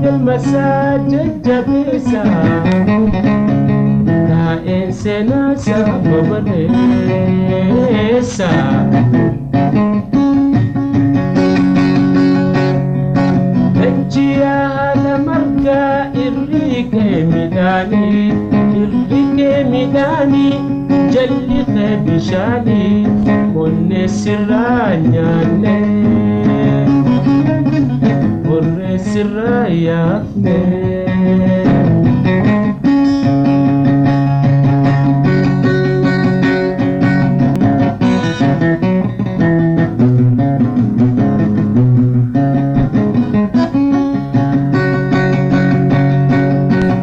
Galma isaa jajjabeessa. Taa'een seenaa saba barreessa. Dachii haala margaa irri kee midhaanii irri kee midhaanii jalli kee bishaanii qonnee sirraa nyaanne horree sirraa yaafne.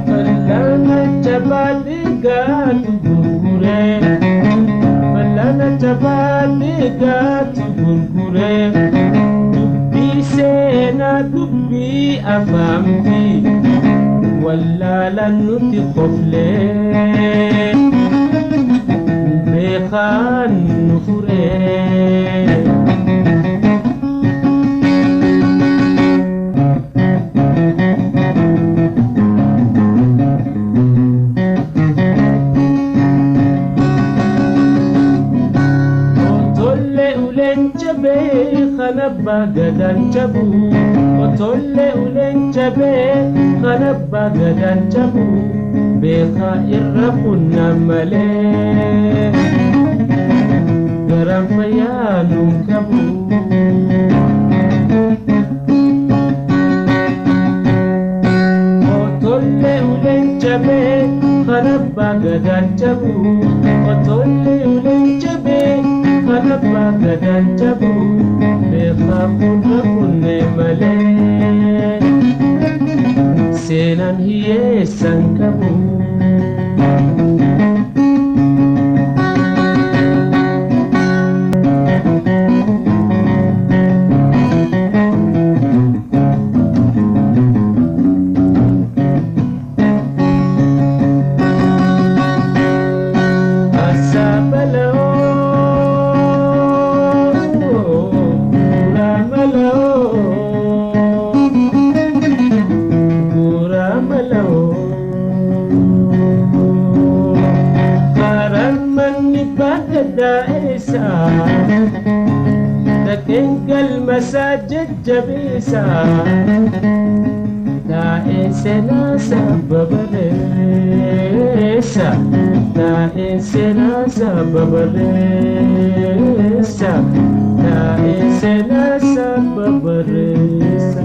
Fal'aana jabaatee gaatu gurguree Fal'aana jabaatee gaatu gurguree dubbii seenaa dubbii afaanfi wallaalaan nuti koflee beekaan nu furee. Otollee uleen jabee kan abbaa gadaan cabu. Otollee uleen jabee kan abbaa gadaan cabu. Beekaa irra qunnam malee garaan fayyaa nuun qabu. Otollee uleen jabee kan abbaa gadaan cabu. Otollee uleen jabee kan abbaa gadaan cabu. Beekaa kunna kunne malee seenaan hiyyeessan qabu. Asabaloo, guramaloo, guramaloo. Karaan manni baadaddaa eessa? Dhaqeen galma isaa jajjabeessa. Taa'een seenaa saba barreessa. Taa'een seenaa saba barreessa. Taa'een seenaa saba barreessa.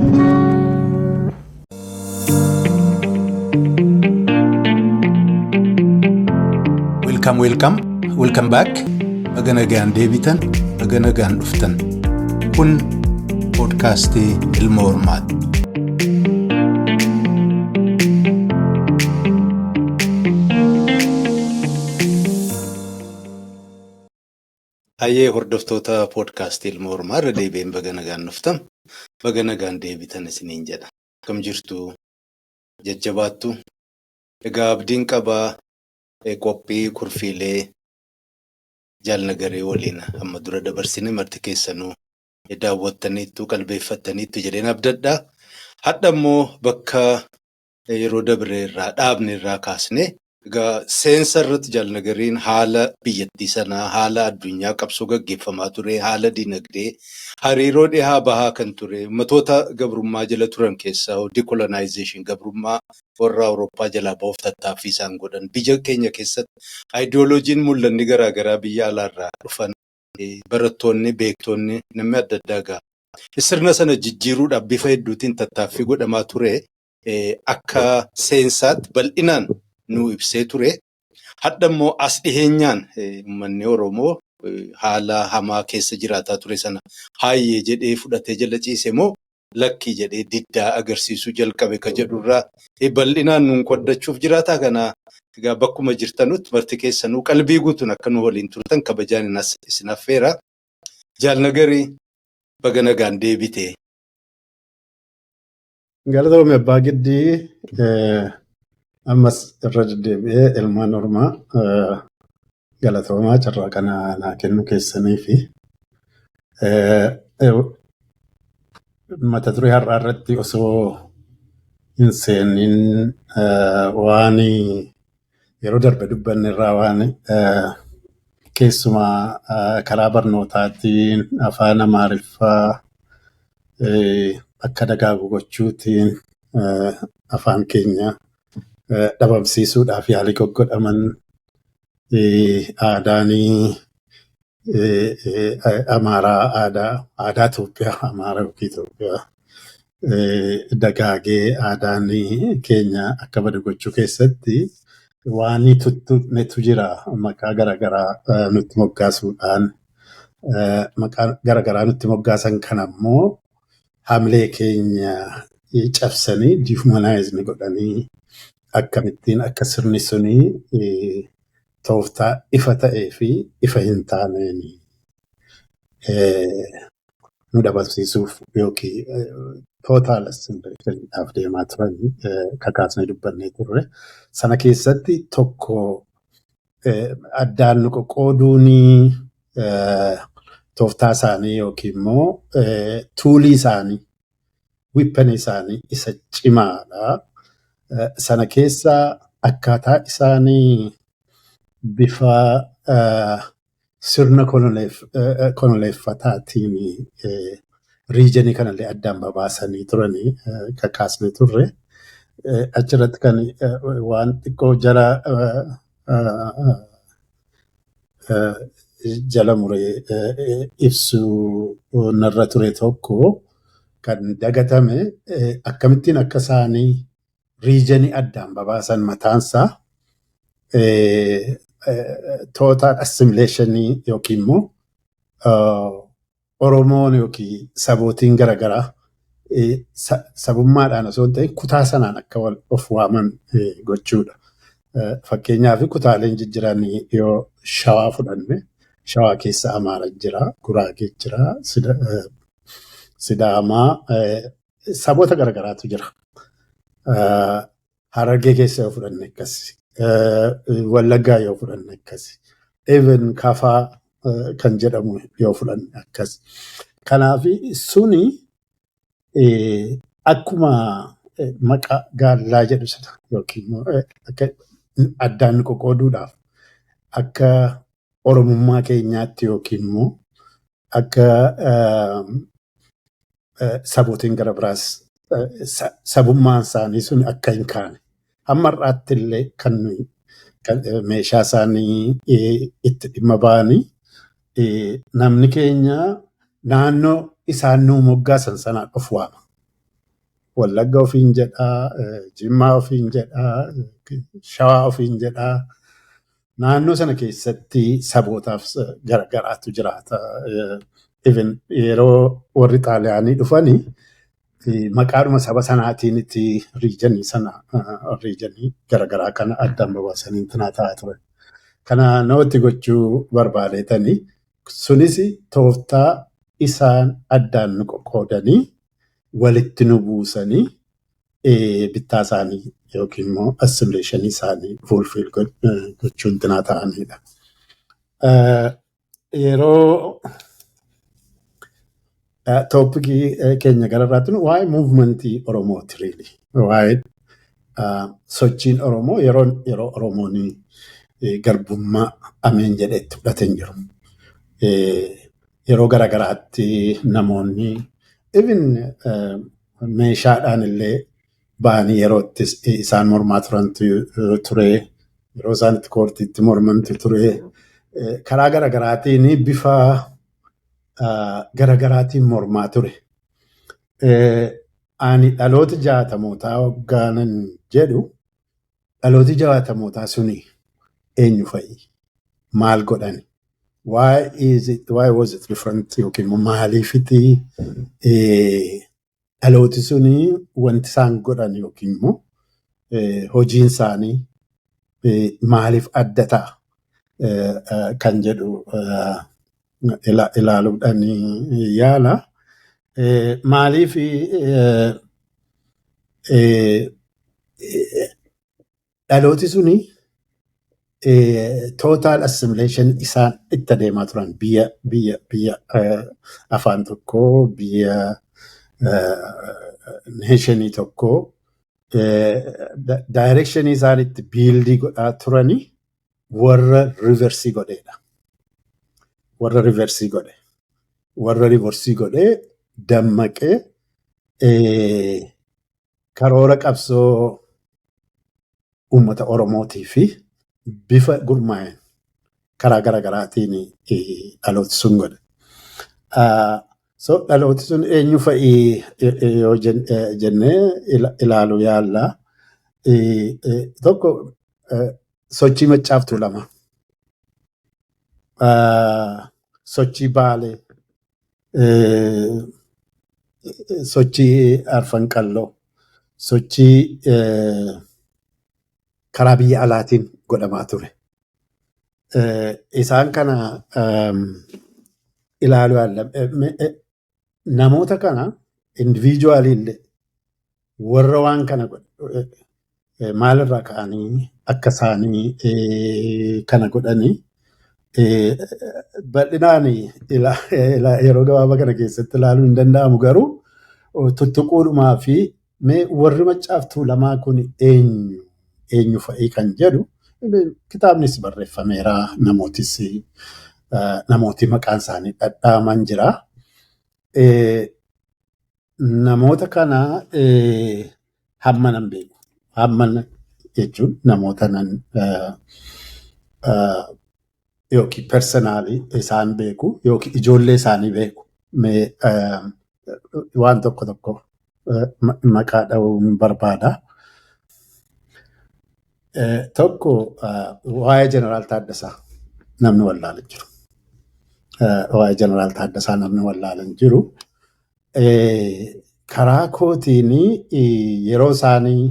Welcome, welcome, welcome back. Baga nagaan deebitan, baga nagaan dhuftan. Kun poodkaastii Ilma Hormaati. Hayyee hordoftoota poodkaastii Ilma Hormaa irra deebi'een baga nagaan dhuftan, baga nagaan deebitan isiniin jedha. Akkam jirtu? Jajjabaattu? Egaa abdiin qabaa qophii kurfiilee Jaal Nagaree waliin amma dura dabarsine marti keessanuu daawwattaniittu qalbeeffattaniittu jedheen abdadha. Hadha immoo bakka yeroo dabre irraa dhaabne irraa kaasne egaa seensa irratti Jaal Nagariin haala biyyattii sanaa, haala addunyaa qabsoo gaggeeffamaa ture, haala dinagdee, hariiroo dhihaa bahaa kan ture, ummatoota gabrummaa jala turan keessaa decolonization gabrummaa warra Awurooppaa jalaa bahuuf tattaaffii isaan godhan, biyya keenya keessatti ayidiyooloojiin mul'anni garaagaraa biyya alaarraa dhufan, barattoonni, beektonni, namni adda addaa egaa sirna sana jijjiiruudhaaf bifa hedduutiin tattaaffii godhamaa ture akka seensaatti bal'inaan nu ibsee ture. Hadha immoo as dhiheenyaan uummanni Oromoo haala hamaa keessa jiraataa ture sana haayyee jedhee fudhatee jala ciise moo lakkii jedhee diddaa agarsiisuu jalqabe ka jedhurraa bal'inaan nuun qoddachuuf jiraataa kana egaa bakkuma jirtanutti marti keessanuu qalbii guutuun akka nu waliin turtan kabajaan isin affeera. Jaal Nagarii baga nagaan deebite. Galatoomi Abbaa Giddii ammas irra deddeebi'ee ilmaan Oromoo galatoomaa carraa kana naa kennuu keessanii fi mata duree har'aa irratti osoo hin seenin waan yeroo darbe dubbanne irraa waan keessumaa karaa barnootaatiin afaan Amaariffaa akka dagaagu gochuutiin afaan keenya dhabamsiisuudhaaf yaalii goggodhaman, aadaan Amaaraa, aadaa Itoophiyaa, Amaaraa yookiin Itoophiyaa dagaagee aadaan keenya akka badu gochuu keessatti waan tuttuqnetu jira. Maqaa garaagaraa nutti moggaasuudhaan, maqaa garaagaraa nutti moggaasan kana immoo hamilee keenya cabsanii, dehumanize godhanii, akkamittiin akka sirni suni tooftaa ifa ta'ee fi ifa hin taaneen nu dhabamsiisuuf yookiin total assimilationiidhaaf deemaa turan kakaasnee dubbannee turre. Sana keessatti tokko addaan nu qoqqooduun tooftaa isaanii yookiin immoo toolii isaanii, weaponii isaanii isa cimaadha. Sana keessa akkaataa isaanii bifa sirna koloneeffataatiin regionii kanallee addaan babaasanii turanii kakaasnee turre. Achirratti kan waan xiqqoo jala muree ibsuu narra ture tokko kan dagatame, akkamittiin akka isaanii regionii addaan babaasan mataansaa total assimilationii yookiin immoo Oromoon yookiin sabootiin garaagaraa sabummaadhaan osoo hin ta'in kutaa sanaan akka of waaman gochuudha. Fakkeenyaaf, kutaaleen jijjiran yoo Shawaa fudhanne, Shawaa keessa Amaara jira, Guraagee jira, Sidaamaa, saboota garaagaraatu jira. Harargee keessa yoo fudhanne akkasi. Wallaggaa yoo fudhanne akkasi. Even Kafaa kan jedhamu yoo fudhanne akkas. Kanaaf suni akkuma maqaa gaallaa jedhu sana yookiin immoo akka addaan nu qoqqooduudhaaf, akka Oromummaa keenyaatti yookiin immoo akka sabootiin gara biraas sabummaan isaanii sun akka hin kaane hamma har'aatti illee kan nuyi meeshaa isaanii itti dhimma ba'anii, namni keenya naannoo isaan nuu moggaasan sanaan of waama. Wallagga ofiin jedhaa, Jimmaa ofiin jedhaa, Shawaa ofiin jedhaa. Naannoo sana keessatti sabootaaf garagaraatu jiraata. Even yeroo warri Xaaliyaanii dhufanii maqaadhuma saba sanaatiin itti regionii sana, regionii garagaraa kana addaan babaasanii tinaa ta'aa ture. Kana namatti gochuu barbaadeetanii, sunis tooftaa isaan addaan nu qoqqoodanii walitti nu buusanii bittaa isaanii yookiin immoo assimilationii isaanii fulfill gochuun tinaa ta'anidha. Yeroo topicii keenya gararraatti waa'ee movementii Oromooti really. Waa'ee sochiin Oromoo yeroo Oromoon garbummaa ameen jedhee itti fudhate hin jiru. Yeroo garagaraatti namoonni even meeshaadhaan illee ba'anii yeroo itti isaan mormaa turantu ture. Yeroo isaan itti courtiitti mormantu ture. Karaa garagaraatiin, bifa garagaraatiin mormaa ture. Ani dhaloota 60mootaa hoggaanan jedhu, dhalooti 60mootaa suni eenyu fa'i? Maal godhani? Why was it different yookiin immoo maaliifiti dhalooti suni wanti isaan godhan yookiin immoo hojiin isaanii maaliif adda ta'a kan jedhu ilaaluudhaan yaala. Maaliif dhalooti suni total assimilation isaan itti adeemaa turan, biyya afaan tokkoo, biyya nationii tokkoo Directionii isaan itti buildii godhaa turanii warra reverse godheedha. Warra reverse godhe. Warra reverse godhee dammaqee karoora qabsoo uummata Oromootii fi bifa gurmaa'een karaa garaagaraatiin dhalooti sun godhe. So dhalooti sun eenyu fa'i yoo jennee ilaaluu yaalla. Tokko sochii Maccaaf Tuulamaa. Sochii Baalee. Sochii Arfan Qalloo. Sochii karaa biyya alaatiin godhamaa ture. Isaan kana ilaaluu yaalla. Namoota kana individually illee warra waan kana godhe maalirraa ka'anii akka isaanii kana godhanii bal'inaan yeroo gabaabaa kana keessatti ilaaluun hin danda'amu, garuu tuttuquudhumaa fi mee warri Maccaaf Tuulamaa kun eenyu eenyu fa'i kan jedhu kitaabnis barreeffameera, namootis namooti maqaan isaanii dhadhaaman jira. Namoota kana hamma nan beeku. Hamma jechuun namoota nan yookiin personally isaan beeku yookiin ijoollee isaanii beeku. Mee waan tokko tokko maqaa dha'uun barbaada. Tokko waa'ee Jeneraal Taaddasaa namni wallaala hin jiru. Waa'ee Jeneraal Taaddasaa namni wallaala hin jiru. Karaa kootiin yeroo isaanii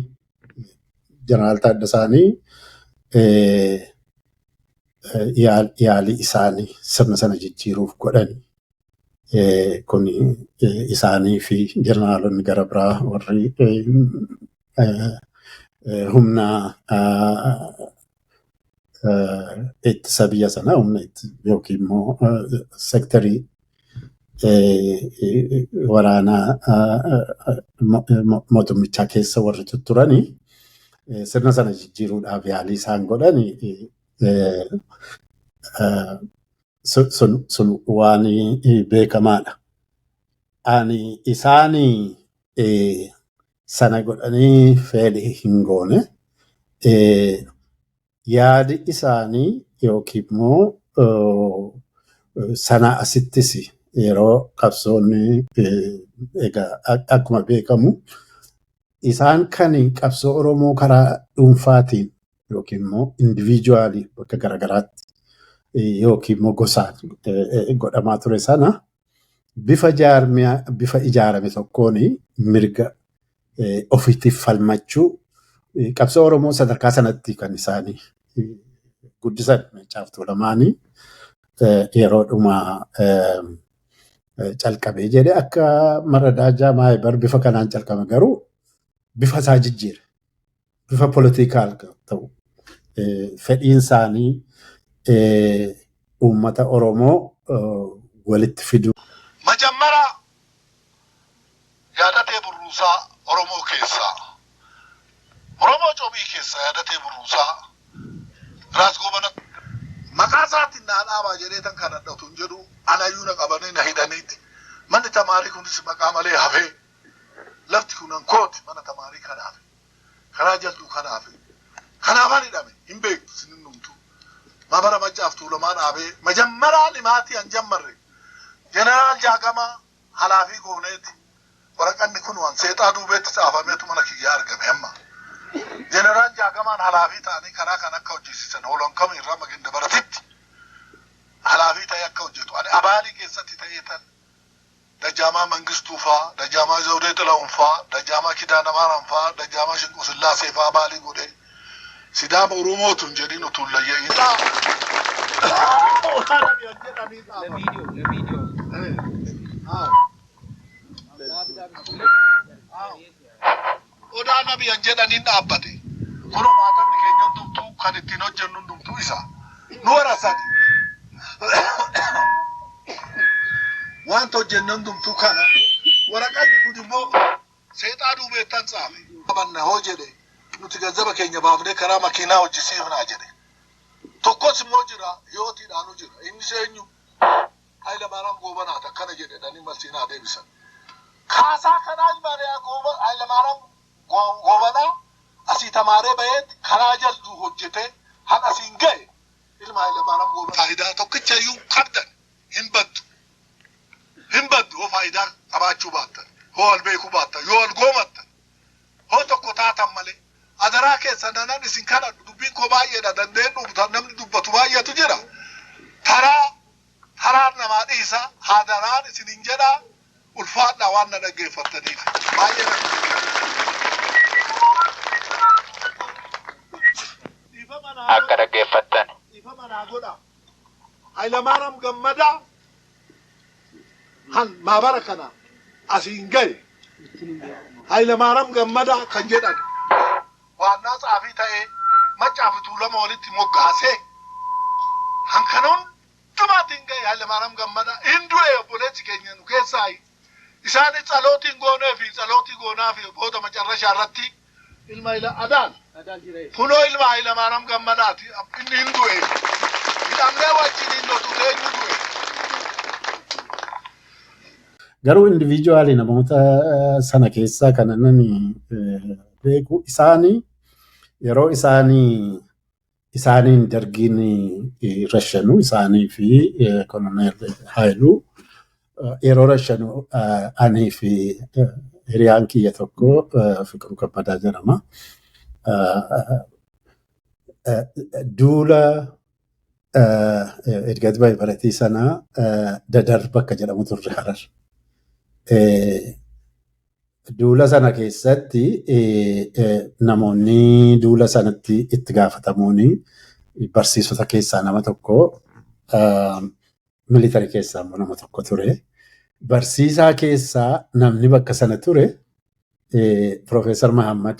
Jeneraal Taaddasaanii yaalii isaanii sirna sana jijjiiruuf godhan kun isaanii fi jeneraalonni gara biraa warri humna ittisa biyya sanaa, humna yookiin immoo sectorii waraanaa mootummichaa keessa warri tutturanii sirna sana jijjiiruudhaaf yaalii isaan godhan sun waan beekamaadha. Ani isaanii sana godhanii failii hin goone. Yaadi isaanii yookiin immoo sana asittis yeroo qabsoonni, egaa akkuma beekamu, isaan kan qabsoo Oromoo karaa dhuunfaatiin yookiin immoo individually bakka garaagaraatti yookiin immoo gosaan godhamaa ture sana bifa jaarmiyaa, bifa ijaarame tokkoon mirga ofiitiif falmachuu qabsoo Oromoo sadarkaa sanatti kan isaanii guddisan Maccaaf Tuulamaanii yeroo dhuma calqabee jedhe akka Maradaajaa Maayibar bifa kanaan calqabe, garuu bifa isaa jijjiire. Bifa political ta'u fedhiin isaanii uummata Oromoo walitti fiduu. Majammara Yaadatee Burruusaa Oromoo keessaa, Oromoo Cobii keessaa Yaadatee Burruusaa Raas Goobana maqaa isaatiin naa dhaabaa jedhee tan kadhadhatu hin jedhu, anayyuu na qabanii na hidhaniiti. Manni tamaarii kunis maqaa malee hafee, lafti kunan kooti, mana tamaarii kanaaf, karaa Jalduu kanaaf, kanaafan hidhame hin beektu sinin numtu. Mabara Maccaaf Tuulamaa dhaabee majammaraa limaatii an jammarre Jeneraal Jaagamaa halaafii gooneeti. Waraqanni kun waan seexaa duubeetti xaafameetu mana kiyyaa argame amma. Jeneraal Jaagamaan halaafii ta'anii karaa kan akka hojjisiisan hoolon kam irraa maginda baratitti halaafii ta'ee akka hojjetu. Ani abaalii keessatti ta'ee tan Dajjaamaa Mangistuu faa, Dajjaamaa Zawudee Xilahun faa, Dajjaamaa Kidaana Maaraam faa, Dajjaamaa Shinquu Sillaasee faa abaalii godhee Sidaama Oromootu hin jedhin utuu hin layya'iin. Jedhanii xaafame. Odaa Nabiyan jedhaniin dhaabbate. Kunoo maatamni keenya hundumtuu kan ittiin hojjennu hundumtuu isa. Nu warasani. Wanta hojjenne hundumtuu kana. Waraqanni kun immoo seexaa duubeettan tsaafe. Qabanna hoo jedhe, nuti ganzaba keenya baafnee karaa makiinaa hojjisiifnaa jedhe. Tokkos immoo jira, yootiidhaanu jira. Innis eenyu? Hayilamaariyaam Goobanaati akkana jedhanii malsiinaa deebisan. Kaasaa kanaa Hayilamaariyaam Goobanaa asii tamaaree baheet karaa jalduu hojjetee han asiin ga'e ilma Hayilamaariyaam Goobanaa. Faayidaa tokkicha iyyuu qabdan hin baddu. Hin baddu hoo faayidaa qabaachuu baattan, hoo wal beekuu baattan, yoo wal goomattan, hoo tokko taatan malee. Adaraa keessa nanan isin kadhadhu, dubbiin koo baay'eedha, dandeen dhumtan, namni dubbatu baay'eetu jira. Taraa taraan namaa dhiisa, hadaraan isin hin jedhaa, ulfaadhaa waan na dhaggeeffattaniif. Baay'ee akka dhaggeeffattan. Dhiifama naa godha. Hayilamaariyaam Gammadaa han maabara kana asiin gahe Hayilamaariyaam Gammadaa kan jedhan waannaa tsaafii ta'ee Maccaa fi Tuulama walitti moggaasee han kana hundumaatiin gahe Hayilamaariyaam Gammadaa hin du'e. Obboleessi keenya nu keessaa isaanis tsalootiin goonee fi tsalootii goonaa fi booda macarrashaa irratti ilma ila Adaal kunoo ilma Hayilamaariyaam Gammadaati, inni hin du'e, hidhamnee wajjin hin lotu eenyu du'e. Garuu individually namoota sana keessaa kan inni beeku, isaanii yeroo isaanii isaaniin dargiin rashanu, isaanii fi Koloneel Haayiluu yeroo rashanu, anii fi hiriyaan kiyya tokko Fiqiruu Kabbadaa jedhama. Duula Edgat Baay'ibaratii sana Dadar bakka jedhamu turre Harar. Duula sana keessatti namoonni duula sanatti itti gaafatamuun barsiisota keessaa nama tokko, military keessaa immoo nama tokko ture. Barsiisaa keessaa namni bakka sana ture Profeesar Mahammad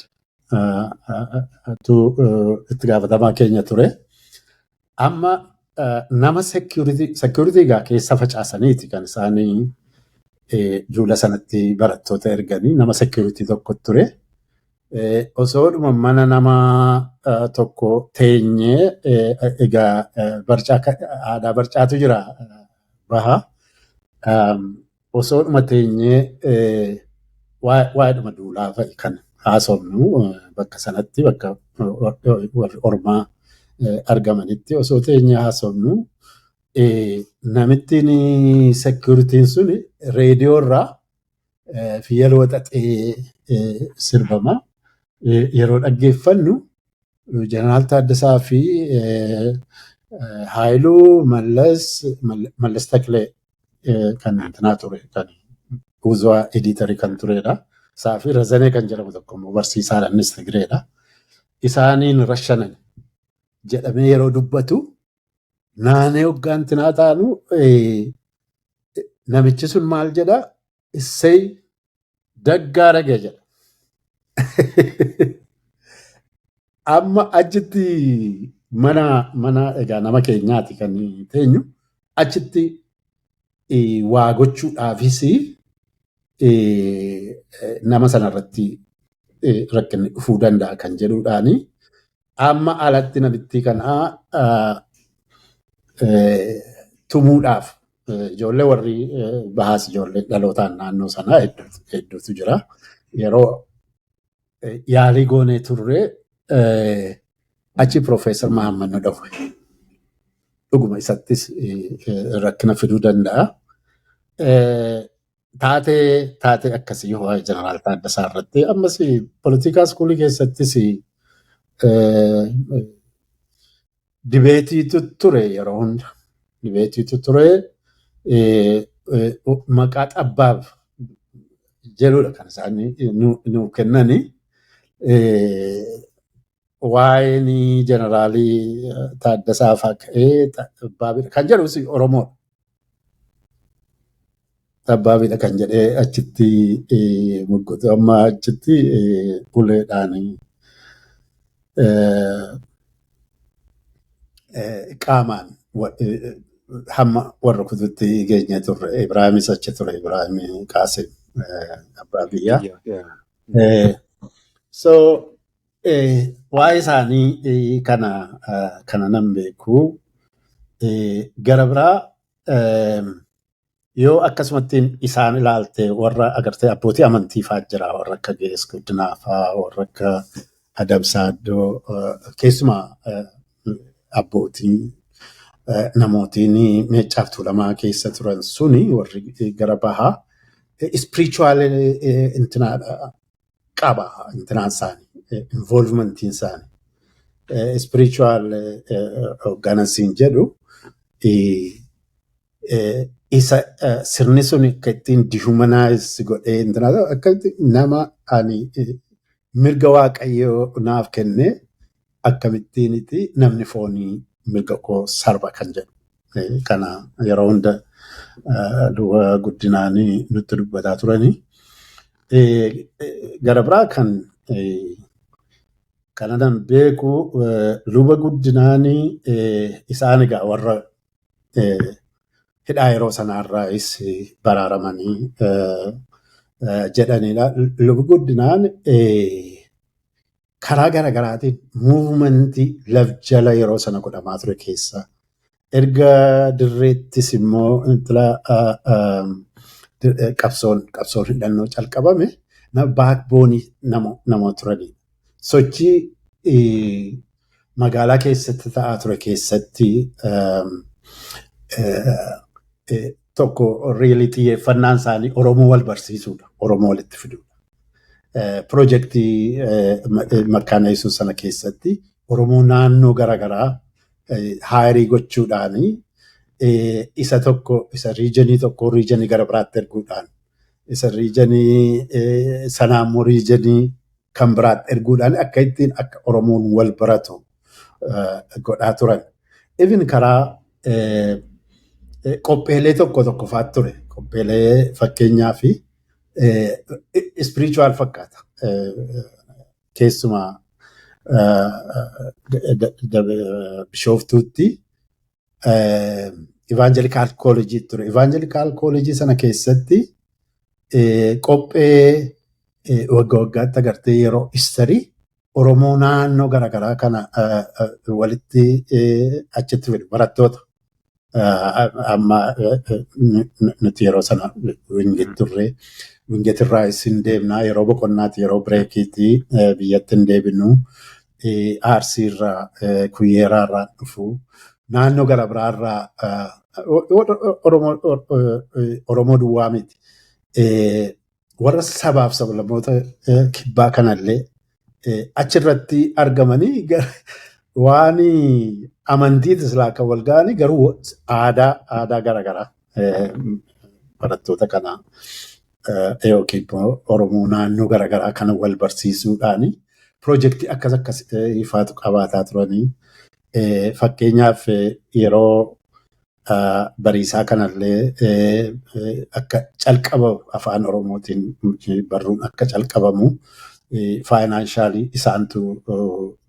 itti gaafatamaa keenya ture. Amma nama security egaa keessa facaasaniiti kan isaanii duula sanatti barattoota erganii, nama security tokko ture. Osoodhuma mana nama tokko teenyee, egaa barcaa aadaa barcaatu jira baha. Osoodhuma teenyee waa'eedhuma duulaa fa'i kan haasofnu, bakka sanatti bakka warri ormaa argamanitti osoo teenyee haasofnu, namittiin securityn sun reediyoo irraa fiyyal waxaxee sirbama. Yeroo dhaggeeffannu Jeneraal Taaddasaa fi Haayiluu Mallas, Mallas Taklee kan intinaa ture, kan Uzwaa editorii kan turedha. Isaa fi Razanee kan jedhamu tokko immoo barsiisaadha, innis Tigireedha. Isaaniin rashanan jedhamee yeroo dubbatu naanee hoggaa intinaa taanu, namichi sun maal jedha? "Issey daggaa rage" jedha. Amma achitti mana egaa nama keenyaati kan teenyu, achitti waa gochuudhaafis nama sanarratti rakkinni dhufuu danda'a kan jedhuudhaani amma alatti namittii kanaa tumuudhaaf ijoollee warri bahaas, ijoollee dhalootaan naannoo sanaa hedduutu jira. Yeroo yaalii goonee turre achi Piroofeesar Mahammad nu dhowwe. Dhuguma isattis rakkina fiduu danda'a. Taatee akkasii waa'ee Jeneraal Taaddasaa irratti, ammas political schoolii keessattis debateiitu ture yeroo hunda. Debateiitu ture, maqaa xabbaab jedhudha kan isaan nu kennani. Waa'een Jeneraalii Taaddasaa fa'aa ka'ee xabbaabidha kan jedhus Oromoodha. Xabbaabidha kan jedhee achitti muggutu, amma achitti uleedhaan qaamaan hamma warra kututti geenyee turre. Ibraahimis achi ture, Ibraahim Qaasim, abbaa biyyaa. So waa'ee isaanii kana nan beeku. Gara biraa yoo akkasumatti isaan ilaalte, warra agartee abbootii amantii fa'aa jira, warra akka Gees Guddinaa fa'aa, warra akka Adamsaa Addoo, keessumaa abbootii namootiin Meeccaa fi Tuulamaa keessa turan suni, warri gara bahaa spiritual intinaa qaba, intinaan isaanii, involvementiin isaanii spiritual hoogganansiin jedhu isa sirni sun akka ittiin dehumanize godhee intinaa akka nama ani mirga Waaqayyoo naaf kenne akkamittiiniti namni foonii mirga koo sarba kan jedhu. Kana yeroo hunda Luba Guddinaanii nutti dubbataa turanii. Gara biraa kan kana nan beeku, Luba Guddinaanii isaan egaa warra hidhaa yeroo sanaarraayis baraaramanii jedhanidha. Luba Guddinaan karaa garaagaraatiin movementii laf jala yeroo sana godhamaa ture keessa, erga dirreettis immoo intala qabsoon hidhannoo calqabame backboneii nama turanidha. Sochii magaalaa keessatti ta'aa ture keessatti tokko really xiyyeeffannaan isaanii Oromoo wal barsiisuudha. Oromoo walitti fiduudha. Piroojeektii Makkaana Yesuus sana keessatti Oromoo naannoo garaagaraa hireii gochuudhaani isa tokko isa regionii tokko regionii gara biraatti erguudhaan, isa regionii sanaa immoo regionii kan biraatti erguudhaan akka ittiin akka Oromoon wal baratu godhaa turan. Even karaa qopheelee tokko tokko fa'aa ture. Qopheelee fakkeenyaa fi spiritual fakkaata. Keessumaa Bishooftuutti Evangelical College ture. Evangelical College sana keessatti qophee waggaa waggaatti agartee yeroo Easterii Oromoo naannoo garaagaraa kana walitti achitti fidu barattoota. Amma nuti yeroo sana Wingeet turre. Wingeet irraa isin deemnaa, yeroo boqonnaati, yeroo breakiitii biyyatti hin deebinu. Arsii irraa, Kuyyeeraa irraa dhufu. Naannoo gara biraarraa Oromoo duwwaa miti. Warra sabaaf sablammoota kibbaa kanallee achirratti argamanii waan amantiitis silaa kan wal ga'anii, garuu aadaa garaagaraa barattoota kana yookiin immoo Oromoo naannoo garaagaraa kana wal barsiisuudhaani piroojeektii akkas akkas ifaatu qabaataa turanii. Fakkeenyaaf yeroo Bariisaa kanallee akka calqabamu, afaan Oromootiin barruun akka calqabamu financialii isaantu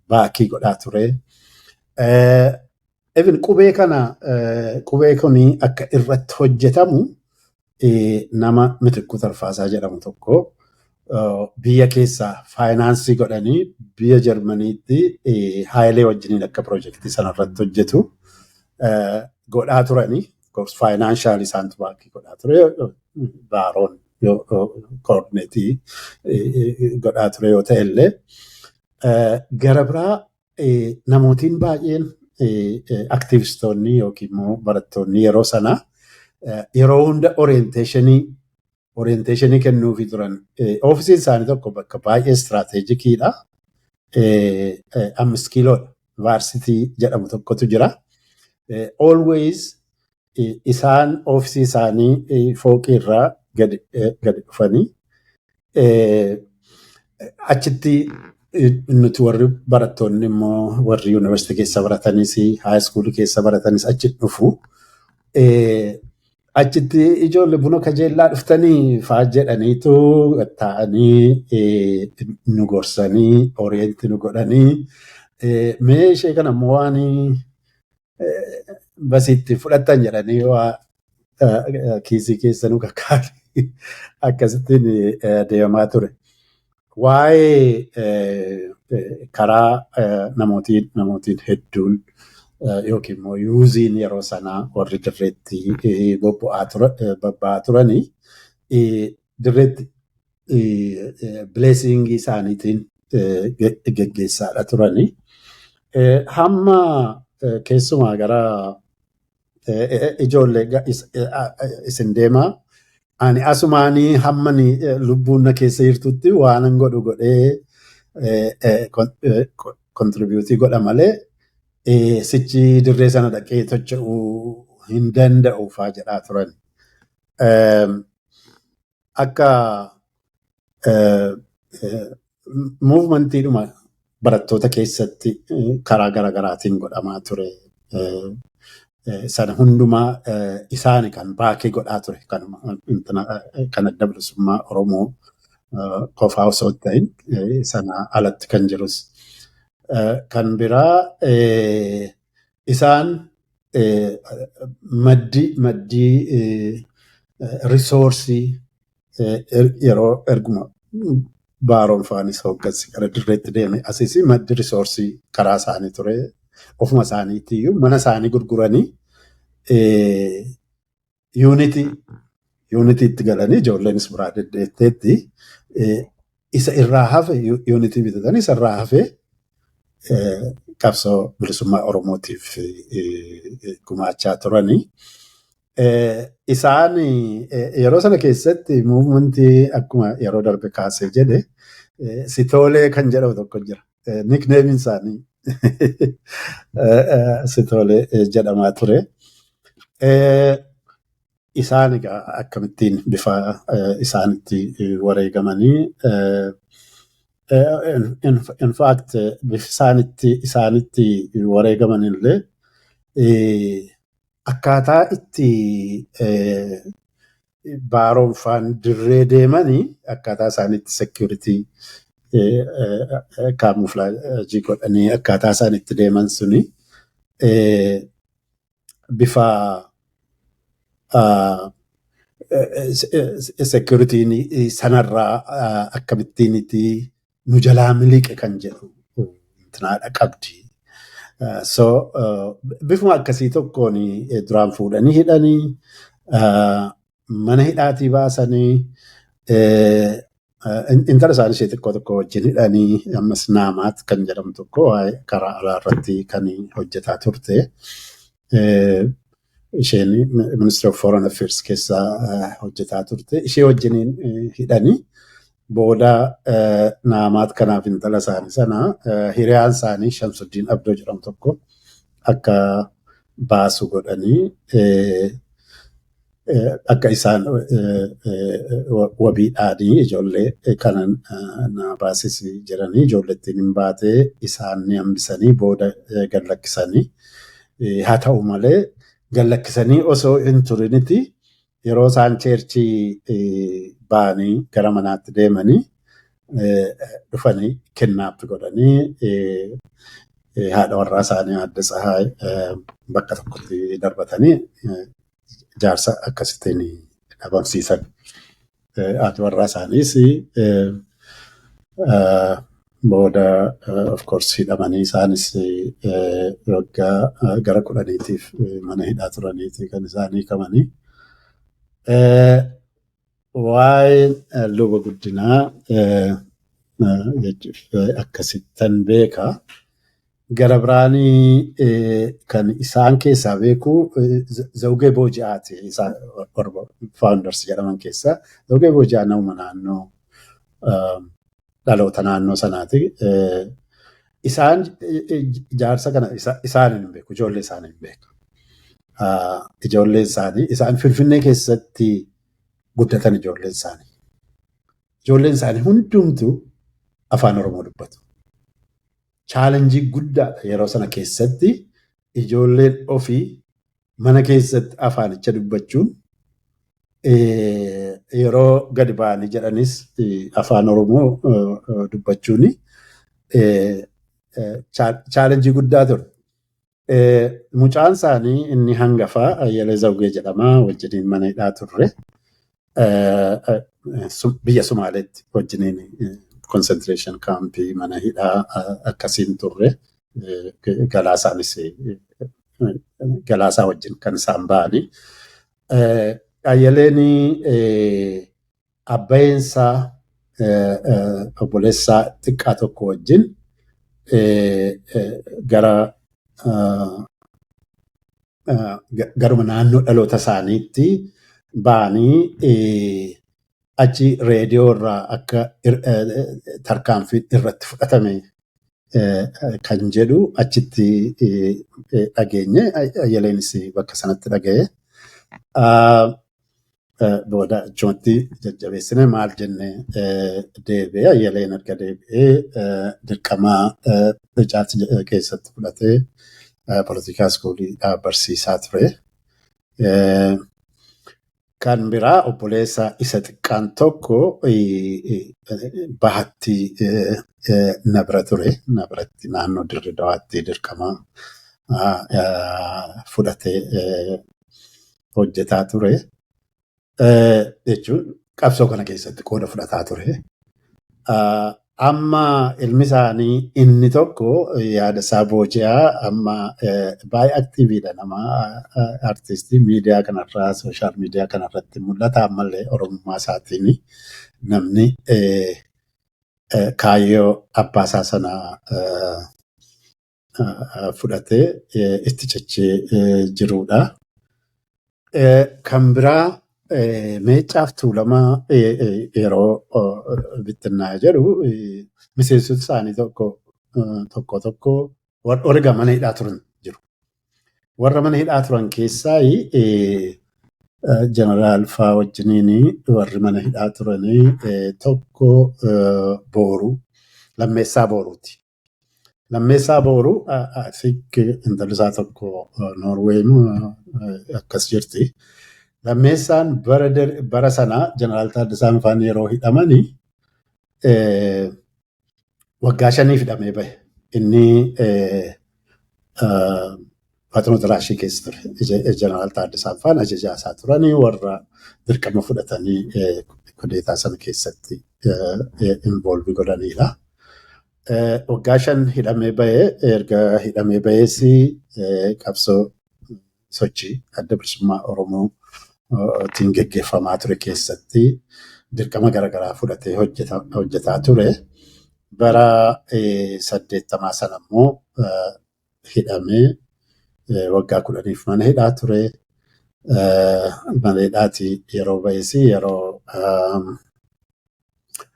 backii godhaa ture. Even qubee kana, qubee kuni akka irratti hojjetamu nama Mitikkuu Tarfaasaa jedhamu tokko biyya keessaa financeii godhanii biyya Jarmaniitti Haayilee wajjiniin akka piroojeektii sanarratti hojjetu godhaa turanii. Financialii isaantu backii godhaa ture. Baaroon coordinateii godhaa ture yoo ta'e illee. Gara biraa namootiin baay'een, activistoonni yookiin immoo barattoonni yeroo sanaa yeroo hunda orientationii kennuufii turan. Oofisiin isaanii tokko bakka baay'ee strategiciidha. Ammis Kiiloodha. Varsity jedhamu tokkotu jira. Always isaan oofisii isaanii fooqii irraa gadi dhufanii achitti nuti warri barattoonni immoo, warri yuunivarsiitii keessa baratanis, high schoolii keessa baratanis achi dhufu. Achitti ijoollee buna kajeellaa dhuftanii fa'aa jedhaniitu taa'anii nu gorsanii, orient nu godhanii, mee ishee kana immoo waan basiitti fudhattan jedhanii waa kiisii keessa nu kakkaa'anii akkasittiin deemaa ture. Waa'ee karaa namootiin hedduun yookiin immoo youthiin yeroo sanaa warri dirreetti bobba'aa turanii dirreetti blessingii isaaniitiin geggeessaadha turanii. Hamma keessumaa gara ijoollee isin deemaa, ani asumaanii hamma lubbuun na keessa jirtutti waan godhu godhee contribute godha malee sichi dirree sana dhaqee socho'uu hin danda'u faa jedhaa turan. Akka movementiidhuma barattoota keessatti karaa garaagaraatiin godhamaa ture. Sana hundumaa isaani kan backee godhaa ture kan Adda Bilisummaa Oromoo qofaa osoo hin ta'in sana alatti kan jirus. Kan biraa isaan maddii resourceii yeroo erguma Baaroon faanis hooggansi gara dirreetti deeme asiis maddi resourceii karaa isaanii ture. Ofuma isaaniitiyyuu mana isaanii gurguranii unitiitti galanii, ijoolleenis biraa deddeetteetti, isa irraa hafe unitii bitatanii, isa irraa hafe qabsoo bilisummaa Oromootiif gumaachaa turanii. Isaan yeroo sana keessatti movementii akkuma yeroo darbe kaasee jedhe, Sitoolee kan jedhamu tokko jira. Nicknameiin isaanii Sitoolee jedhamaa ture. Isaan egaa akkamittiin bifa isaanitti wareegamanii, in fact bifa isaanitti wareegaman illee, akkaataa itti Baaroon faan dirree deemanii, akkaataa isaanitti security camouflageii godhanii akkaataa isaan itti deeman suni bifa securityn sanarraa akkamittiin itti nu jalaa miliqe kan jedhu intinaadha qabdi. So bifuma akkasii tokkoon duraan fuudhanii hidhanii, mana hidhaatii baasanii, intala isaanii ishee xiqqoo tokko wajjin hidhanii, ammas Naamaat kan jedhamu tokko waa'ee karaa alaa irratti kan hojjetaa turte. Isheen Ministry of Foreign Affairs keessa hojjetaa turte. Ishee wajjiniin hidhanii, booda Naamaat kanaaf intala isaanii sana hiriyaan isaanii Shamsuddin Abdoo jedhamu tokko akka baasu godhanii, akka isaan wabiidhaanii ijoollee kana na baasisi jedhanii, ijoollettiin hin baatee, isaan ni hambisanii, booda gad lakkisanii. Haa ta'u malee gad lakkisanii osoo hin turiniti yeroo isaan churchii ba'anii gara manaatti deemanii dhufanii kidnap godhanii, haadha warraa isaanii Aadde Tsahaay bakka tokkotti darbatanii jaarsa akkasittiin dhabamsiisan. Haati warraa isaaniis booda of course hidhamanii, isaanis waggaa gara 10tiif mana hidhaa turaniiti kan isaan hiikamanii. Waa'een Luba Guddinaa akkasittan beeka. Gara biraanii kan isaan keessaa beeku Zawugee Booji'aati. Isaan warra founders jedhaman keessaa. Zawugee Booji'aa nama naannoo, dhaloota naannoo sanaati. Isaan jaarsa kana isaan hin beeku. Ijoollee isaanii hin beeku. Ijoollee isaanii, isaan Finfinnee keessatti guddatan ijoolleen isaanii. Ijoolleen isaanii hundumtuu afaan Oromoo dubbatu. Challengeii guddaadha yeroo sana keessatti ijoolleen ofii mana keessatti afaanicha dubbachuun, yeroo gadi ba'anii jedhanis afaan Oromoo dubbachuun challengeii guddaa ture. Mucaan isaanii inni hangafaa Ayyalee Zawugee jedhama. Wajjiniin mana hidhaa turre. Biyya Sumaaleetti wajjiniin Concentration campii, mana hidhaa akkasiin turre. Galaasaanis Galaasaa wajjin kan isaan ba'anii. Ayyaleen abbayeensaa obboleessaa xiqqaa tokko wajjin gara garuma naannoo dhaloota isaaniitti ba'anii achi reediyoo irraa akka tarkaanfii irratti fudhatame kan jedhu achitti dhageenye. Ayyaleenis bakka sanatti dhaga'e. Booda achumatti jajjabeessine maal jenne deebi'ee Ayyaleen erga deebi'ee dirqama ijaarsa keessatti fudhatee politikaa schoolii barsiisaa ture. Kan biraa obboleessa isa xiqqaan tokko bahatti na bira ture. Na biratti naannoo Dirree Dawaatti dirqama fudhatee hojjetaa ture. Jechuun qabsoo kana keessatti qooda fudhataa ture. Amma ilmi isaanii inni tokko yaada isaa booji'aa amma baay'ee activeiidha, nama artistii miidiyaa kanarraa, social media kanarratti mul'ata. Ammallee Oromummaa isaatiin namni kaayyoo abbaa isaa sana fudhatee itti cichee jirudha. Kan biraa Meeccaaf Tuulamaa yeroo bittinnaa'e jedhu miseensota isaanii tokko tokko tokko warra mana hidhaa turan jiru. Warra mana hidhaa turan keessaa Jeneraal faa wajjiniin warri mana hidhaa turanii tokko Booruu, Lammeessaa Booruuti. Lammeessaa Booruu intalli isaa tokko Noorweey akkas jirti. Lammeessaan bara sana Jeneraal Taaddasaan faan yeroo hidhamanii waggaa 5f hidhamee bahe. Inni Faxinoo Xiraashii keessa ture. Jeneraal Taaddasaan faan ajajaa isaa turanii warra dirqama fudhatanii kudeetaa sana keessatti involve godhanidha. Waggaa 5 hidhamee bahee, erga hidhamee bahees qabsoo sochii Adda Bilisummaa Oromootiin geggeeffamaa ture keessatti dirqama garaagaraa fudhatee hojjetaa ture. Bara 80 sana immoo hidhamee waggaa 10f mana hidhaa ture. Mana hidhaatii yeroo bahes yeroo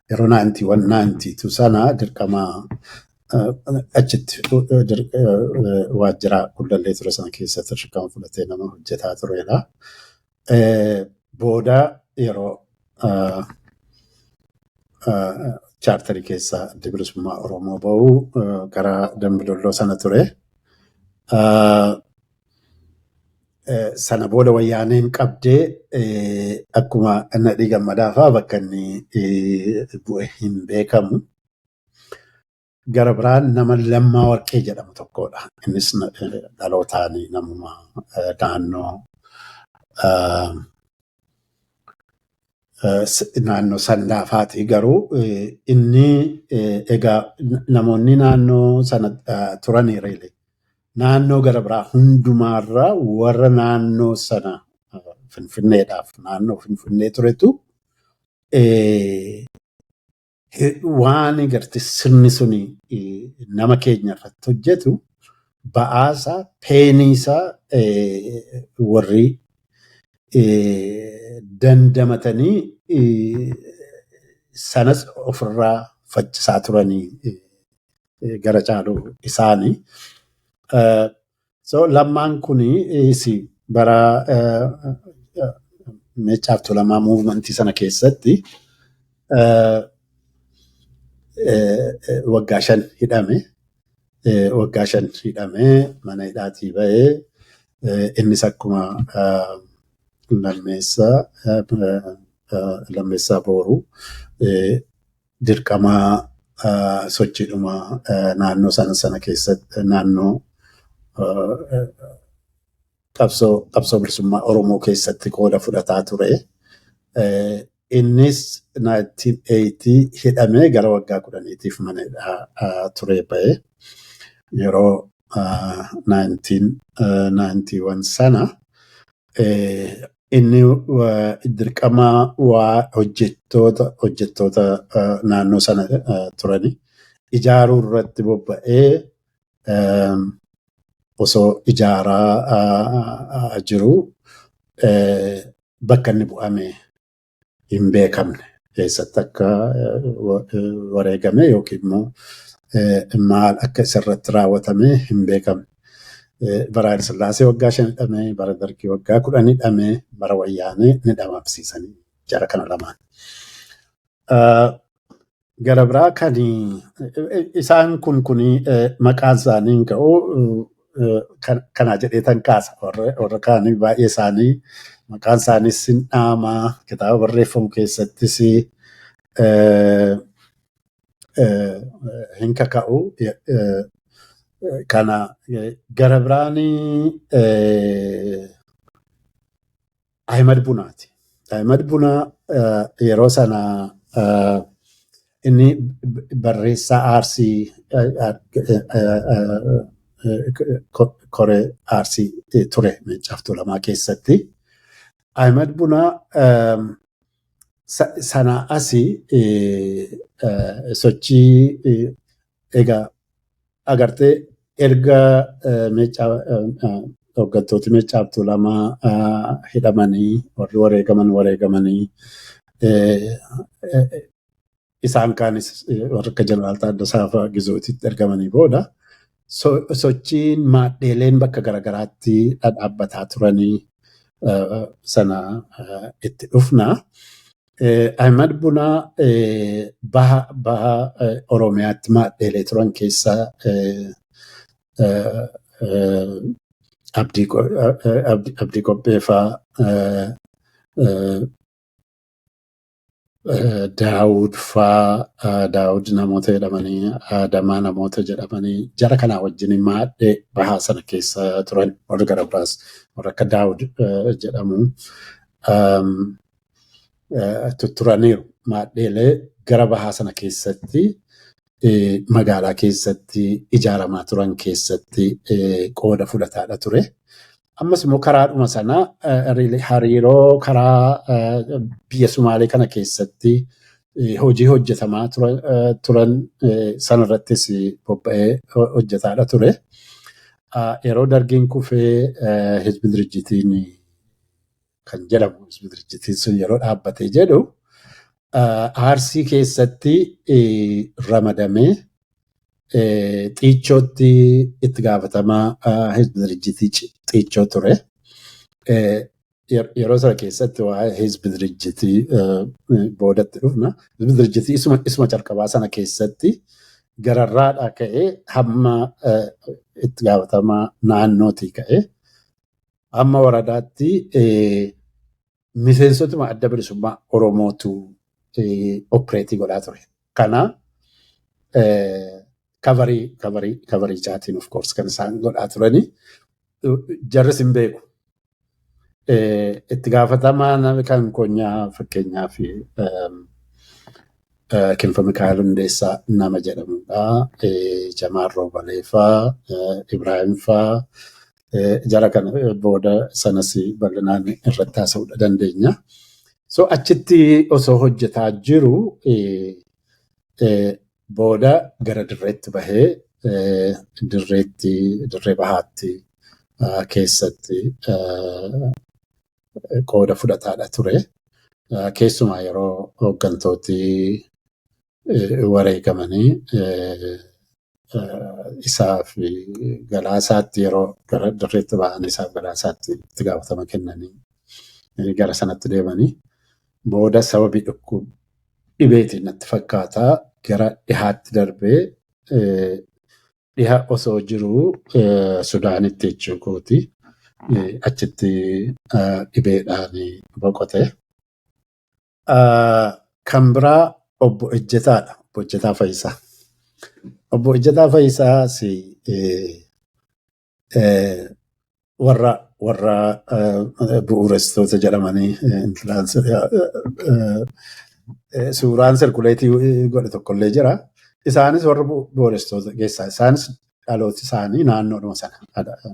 91, 92 sana dirqama achitti waajjira Gullallee ture sana keessatti dirqama fudhatee nama hojjetaa turedha. Booda yeroo chaartarii keessaa Adda Bilisummaa Oromoo bahu gara Dambidolloo sana ture. Sana booda Wayyaaneen qabdee akkuma Nadhii Gammadaa fa'aa bakka inni bu'e hin beekamu. Gara biraan nama Lammaa Warqee jedhamu tokkodha. Innis dhalootaan namuma naannoo Sandaafaati. Garuu inni egaa namoonni naannoo sana turanii really naannoo gara biraa hundumaarraa warra naannoo sana Finfinneedhaaf naannoo Finfinnee turetu waan garte sirni suni nama keenya irratti hojjetu ba'aasaa painiisaa warri dandamatanii sanas ofirraa faccisaa turanii gara caalu isaanii. So Lammaan kuni bara Meeccaaf Tuulamaa movementii sana keessatti waggaa 5 hidhame. Waggaa 5 hidhamee mana hidhaatii bahee innis akkuma Lammeessaa Booruu dirqama sochiidhuma naannoo sana keessatti naannoo qabsoo bilisummaa Oromoo keessatti qooda fudhataa ture. Innis 1980 hidhamee gara waggaa 10tiif mana hidhaa turee ba'e. Yeroo 1991 sana inni dirqama waa hojjettoota naannoo sana turani ijaaruu irratti bobba'ee osoo ijaaraa jiru bakka inni bu'ame hin beekamne keessatti akka wareegame yookiin immoo maal akka isarratti raawwatame hin beekamne. Bara Hayila Sillaasee waggaa 5 hidhame, bara Dargii waggaa 10 hidhame, bara Wayyaanee ni dhabamsiisanii jara kana lamaan. Gara biraa kan isaan kun maqaan isaanii hin ka'u kana jedhee tan kaasa. Warra kaanii baay'ee isaanii maqaan isaaniis hin dhaamaa kitaaba barreeffamu keessattis hin kaka'u. Kana gara biraan Ahimad Bunaati. Ahimad Bunaa yeroo sana inni barreessaa Arsii koree Arsii ture Meeccaa fi Tuulamaa keessatti. Ahimad Bunaa sana asii sochii egaa agartee erga Meeccaa hooggantooti Meeccaa fi Tuulamaa hidhamanii warri wareegaman wareegamanii isaan kaanis warra akka Jeneraal Taaddasaa fa'aa Gizootitti ergamanii booda sochiin maadheeleen bakka garaagaraatti dhadhaabbataa turanii sana itti dhufna. Ahimad Bunaa baha Oromiyaatti maadheelee turan keessaa Abdii Qophee fa'aa Daawud fa'aa Daawud namoota jedhamanii Adamaa namoota jedhamanii jara kanaa wajjin maadhee bahaa sana keessa turan warri gara biraas warra akka Daawud jedhamu turaniiru. Maadheelee gara bahaa sana keessatti magaalaa keessatti ijaaramaa turan keessatti qooda fudhataadha ture. Ammas immoo karaadhuma sana hariiroo karaa biyya Sumaalee kana keessatti hojii hojjetamaa turan sanarrattis bobba'ee hojjetaadha ture. Yeroo Dargiin kufee Hizbi Dirjitiin kan jedhamu Hizbi Dirjitiin sun yeroo dhaabbatee jedhu Arsii keessatti ramadamee Xiichootti itti gaafatamaa Hizbi Dirjitii Xiichoo ture. Yeroo sana keessatti waa'ee Hizbi Dirjitii boodatti dhufna. Hizbi Dirjitii isuma calqabaa sana keessatti gararraadhaa ka'ee hamma itti gaafatamaa naannootii ka'ee hamma waradaatti miseensotuma adda bilisummaa Oromootu opereetii godhaa ture. Kana coverii caatiin of course kan isaan godhaa turanii jarris hin beeku. Itti gaafatamaa nama kan konyaa fakkeenyaaf Kinfa Mikaa'el Hundeessaa nama jedhamudha. Jamaal Roobalee faa, Ibrahim faa jara kana booda sanas bal'inaan irratti haasa'uu dandeenya. So achitti osoo hojjetaa jiru booda gara dirreetti bahee dirreetti dirree bahaatti keessatti qooda fudhataadha ture. Keessumaa yeroo hooggantooti wareegamanii isaa fi Galaasaatti yeroo gara dirreetti bahan isaaf Galaasaatti itti gaafatama kennanii gara sanatti deemanii booda sababii dhibeetiin natti fakkaata gara dhihaatti darbee dhiha osoo jiruu Sudaanitti jechuu kooti achitti dhibeedhaan boqote. Kan biraa obbo Ejjetaadha. Obbo Ejjetaa Fayisaa. Obbo Ejjetaa Fayisaas warra Warra bu'uuressitoota jedhamanii suuraan circulate godhe tokkollee jira. Isaanis warra bu'uuressitoota keessaa, isaanis dhalooti isaanii naannoodhuma sana,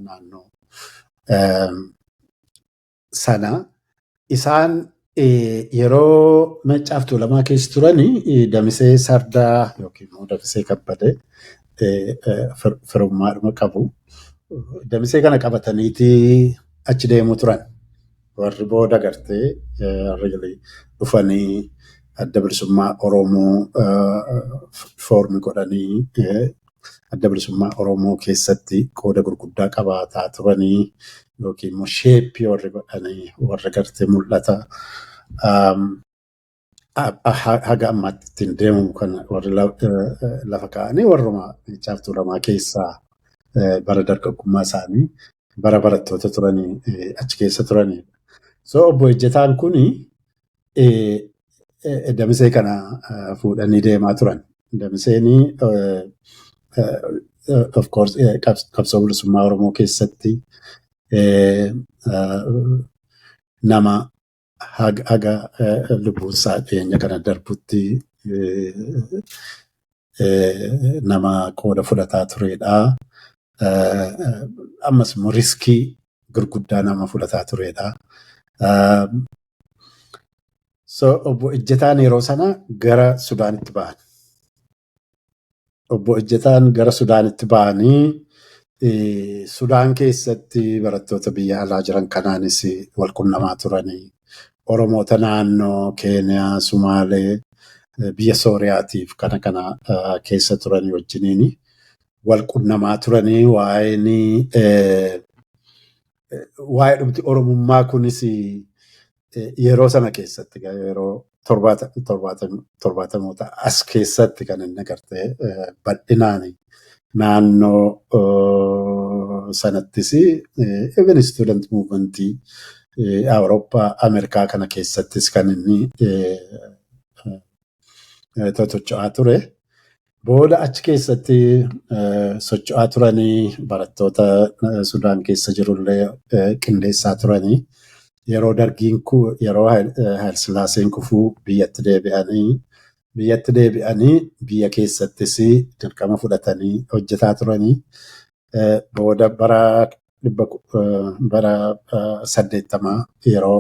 naannoo sana. Isaan yeroo Maccaaf Tuulamaa keessa turanii Damisee Sardaa yookiin immoo Damisee Kabbadee firummaadhuma qabu. Damisee kana qabataniiti achi deemuu turan. Warri booda gartee dhufanii Adda Bilisummaa Oromoo form godhanii, Adda Bilisummaa Oromoo keessatti qooda gurguddaa qabaataa turanii yookiin immoo shape warri godhanii, warra gartee mul'ata haga ammaatti ittiin deemamu kana warri lafa kaa'anii, warruma Maccaaf Tuulamaa keessaa bara dargaggummaa isaanii, bara barattoota turanii achi keessa turanidha. So obbo Ejjetaan kuni Damisee kana fuudhanii deemaa turan. Damiseen of course qabsoo bilisummaa Oromoo keessatti nama haga lubbuun isaa dhiyeenya kana darbutti nama qooda fudhataa turedha. Ammas immoo risk gurguddaa nama fudhataa turedha. So obbo Ejjetaan yeroo sana gara Sudaanitti ba'an. Obbo Ejjetaan gara Sudaanitti ba'anii Sudaan keessatti barattoota biyya alaa jiran kanaanis wal qunnamaa turanii, Oromoota naannoo Keeniyaa, Sumaalee, biyya Sooriyaatiif kana kana keessa turanii wajjiniin wal qunnamaa turanii. Waa'ee dhumti Oromummaa kunis yeroo sana keessatti, yeroo 70moota as keessatti kan inni agartee bal'inaan naannoo sanattis, even student movement Awurooppaa, Ameerikaa kana keessattis kan inni socho'aa ture. Booda achi keessatti socho'aa turanii, barattoota Sudaan keessa jirullee qindeessaa turanii, yeroo dargiin, yeroo Hayilasillaaseen kufuu biyyatti deebi'anii biyya keessattis dirqama fudhatanii hojjetaa turanii, booda bara 80 yeroo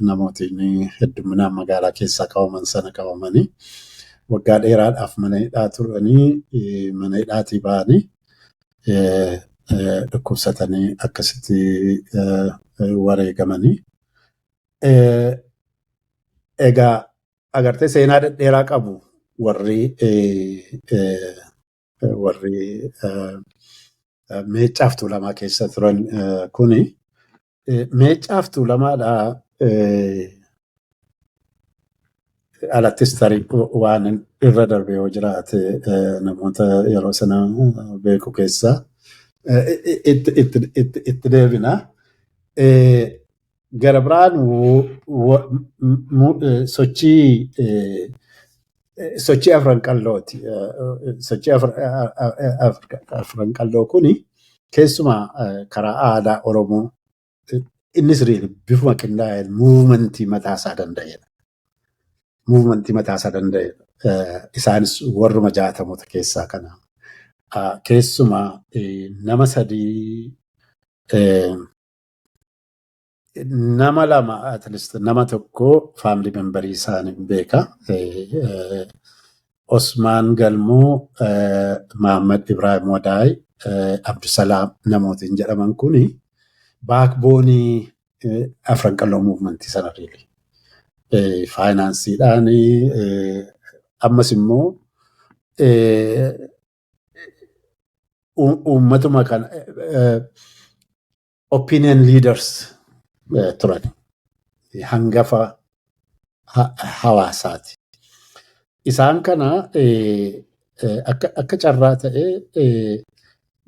namootni hedduminaan magaalaa keessaa qabaman sana qabamanii waggaa dheeraadhaaf mana hidhaa turanii, mana hidhaatii ba'anii dhukkubsatanii akkasitti wareegamanii. Egaa agartee seenaa dhedheeraa qabu warri Meeccaaf Tuulamaa keessa turan kuni. Meeccaaf Tuulamaadhaa alattis tarii waan irra darbe yoo jiraate, namoota yeroo sana beeku keessaa itti deebina. Gara biraan sochii Afran Qallooti. Sochii Afran Qalloo kuni keessumaa karaa aadaa Oromoo innis bifuma qindaa'een movement mataasaa danda'edha. Movement mataasaa danda'edha. Isaanis warruma 60moota keessaa kana. Keessumaa nama sadii, nama lama, at least nama tokko family member isaanii beeka. Osmaan Galmoo, Mahammad Ibrahim Wadaay, Abdusalaam namootiin jedhaman kuni backbone Afran Qalloo movement sana really. Faayinaansiidhaan, ammas immoo uummatuma kana opinion leaders turan. Hangafa hawaasaati. Isaan kana akka carraa ta'ee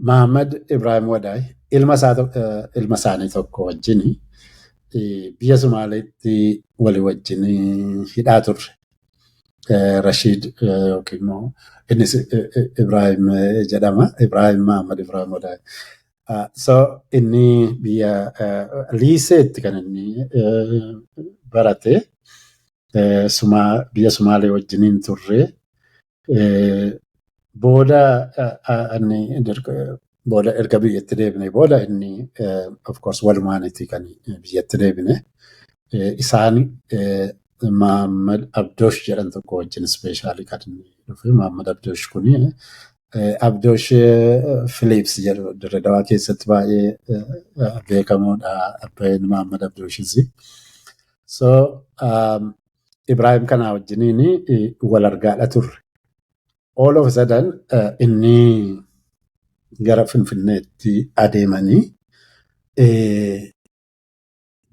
Mahammad Ibrahim Wadaay ilma isaanii tokko wajjin biyya Somaaleetti walii wajjin hidhaa turre. Rashiid yookiin immoo innis Ibrahim jedhama. Ibrahim, Mahammad Ibrahim Wadaay. So inni biyya Liiseetti kan inni barate, biyya Sumaalee wajjiniin turre. Booda inni booda erga biyyatti deebine booda inni, of course, walumaaniti kan biyyatti deebine. Isaan Mahammad Abdoosh jedhan tokko wajjin specially kan inni dhufe. Mahammad Abdoosh kuni Abdoosh Philips jedhu, Dirre Dawaa keessatti baay'ee beekamoodha. Abbaan Mahammad Abdooshis. So Ibrahim kana wajjiniin wal argaadha turre. All of a sudden inni gara Finfinneetti adeemanii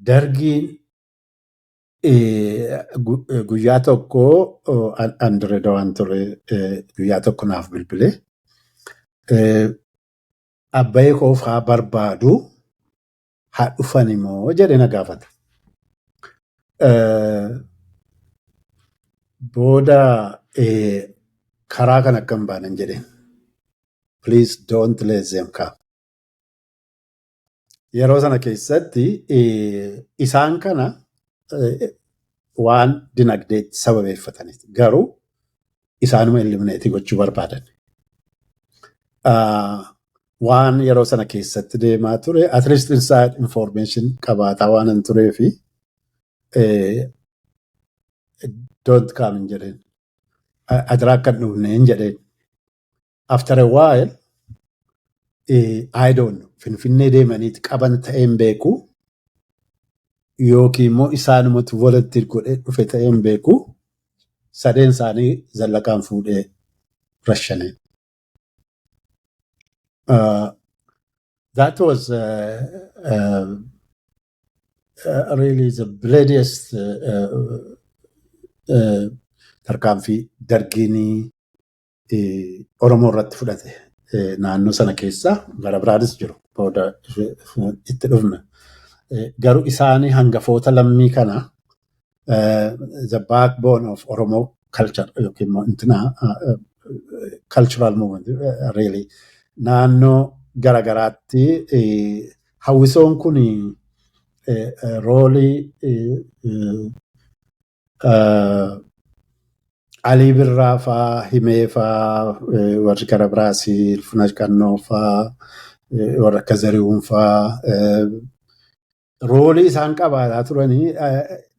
dargiin guyyaa tokko, an Dirre Dawaan ture, guyyaa tokko naaf bilbilee, "Abbayee koof haa barbaadu, haa dhufan immoo?" jedhee na gaafata. Booda karaa kan akka hin baanen jedheen. "Please don't let them come." Yeroo sana keessatti isaan kana waan dinagdeetti sababeeffataniiti. Garuu isaanuma eliminate gochuu barbaadan. Waan yeroo sana keessatti deemaa ture at least inside information qabaataa waan hin turee fi "Don't come" hin jedheen. "Adiraa akka hin dhufne" hin jedheen. After a while, I don't know, Finfinnee deemaniiti qaban ta'ee hin beeku, yookiin immoo isaanumatu volunteer godhee dhufe ta'ee hin beeku, sadeen isaanii Zallaqaan fuudhee rashaneen. That was really the bloodiest tarkaanfii dargiin Oromoo irratti fudhate naannoo sana keessa. Gara biraanis jiru, booda itti dhufna. Garuu isaanii hangafoota lammii kana, the backbone of Oromo culture yookiin immoo intina cultural movement really, naannoo garagaraatti hawwisoon kun role Alii Birraa faa, Himee faa, warri gara biraas Ilfinash Qannoo faa, warra akka Zarihuun faa role isaan qabaataa turanii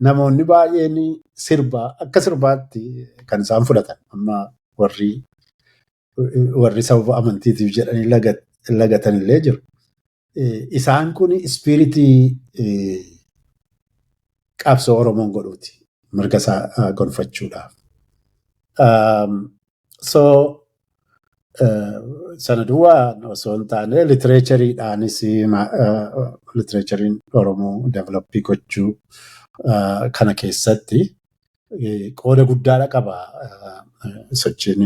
namoonni baay'een sirbaa akka sirbaatti kan isaan fudhatan. Amma warri sababa amantiitiif jedhanii lagatan illee jiru. Isaan kun spirit qabsoo Oromoon godhuuti mirga isaa gonfachuudhaaf. So sana duwwaa osoo hin taane literatureiidhaanis, literatureiin Oromoo develop gochuu kana keessatti qooda guddaadha qaba sochiin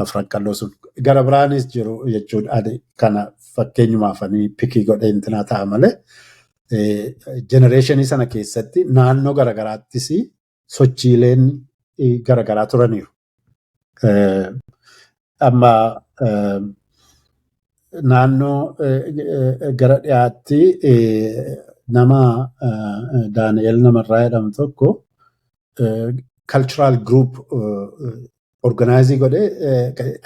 Afran Qalloo sun. Gara biraanis jiru jechuudha. Kana fakkeenyumaafanii pick godhee intinaa ta'a malee generation sana keessatti naannoo garagaraattis sochiileen garagaraa turaniiru. Amma naannoo gara dhiyaatti nama Daani'el Namarraa jedhamu tokko cultural group organize godhee,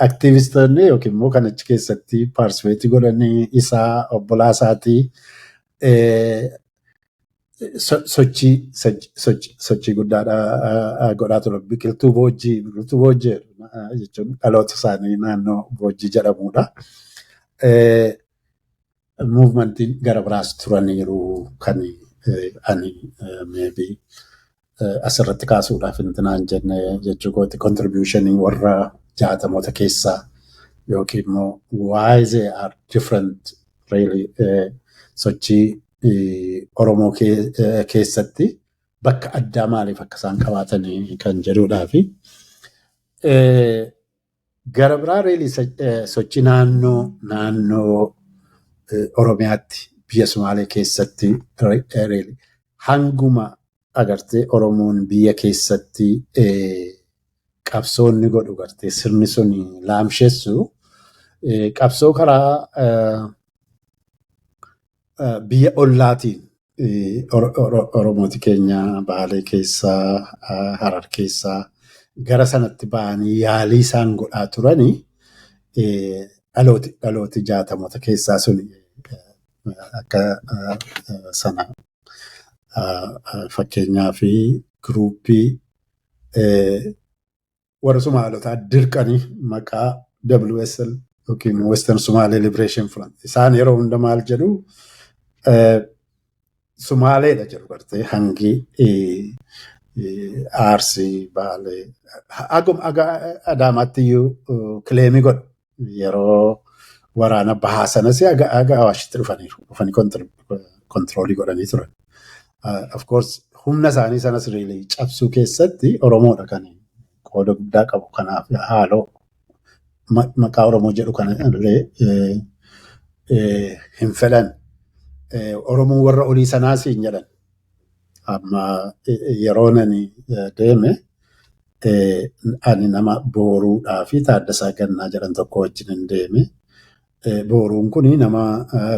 activistoonni yookiin immoo kan achi keessatti participate godhanii isaa, obbolaa isaatii, sochii guddaadha godhaa ture. Biqiltuu Boojjii jechuun dhaloota isaanii naannoo Boojjii jedhamudha. Movementiin gara biraas turaniiru kan ani maybe asirratti kaasuudhaaf intinaan jenne jechuu kooti, contribution warra 60moota keessaa yookiin immoo why they are different really, sochii Oromoo keessatti bakka addaa maaliif akka isaan qabaatanii kan jedhudhaa fi gara biraa really sochii naannoo Oromiyaatti biyya Sumaalee keessatti really hanguma agartee Oromoon biyya keessatti qabsoonni godhu gartee sirni sun laamsheessu Qabsoo karaa biyya ollaatiin Oromooti keenya Baalee keessaa, Harar keessaa gara sanatti ba'anii yaalii isaan godhaa turanii dhalooti 60moota keessaa sun akka sana fakkeenyaa fi giruuppii warra Sumaalotaa dirqanii maqaa WSL yookiin Western Somali Liberation Front. Isaan yeroo hunda maal jedhu, Sumaaleedha jedhu gartee hangi Arsii, Baalee, haguma Adaamaatti iyyuu claim godhu. Yeroo waraana bahaa sanas haga Awaashitti dhufaniiru. Dhufanii control godhanii turan. Of course, humna isaanii sanas really cabsuu keessatti Oromoodha kan qooda guddaa qabu. Kanaaf haaloo maqaa Oromoo jedhu kana illee hin fedhan. Oromoon warra olii sanaas hin jedhan. Amma yeroo nani deeme ani nama Booruudhaa fi Taaddasaa Gannaa jedhan tokko wajjin hin deeme. Booruun kuni nama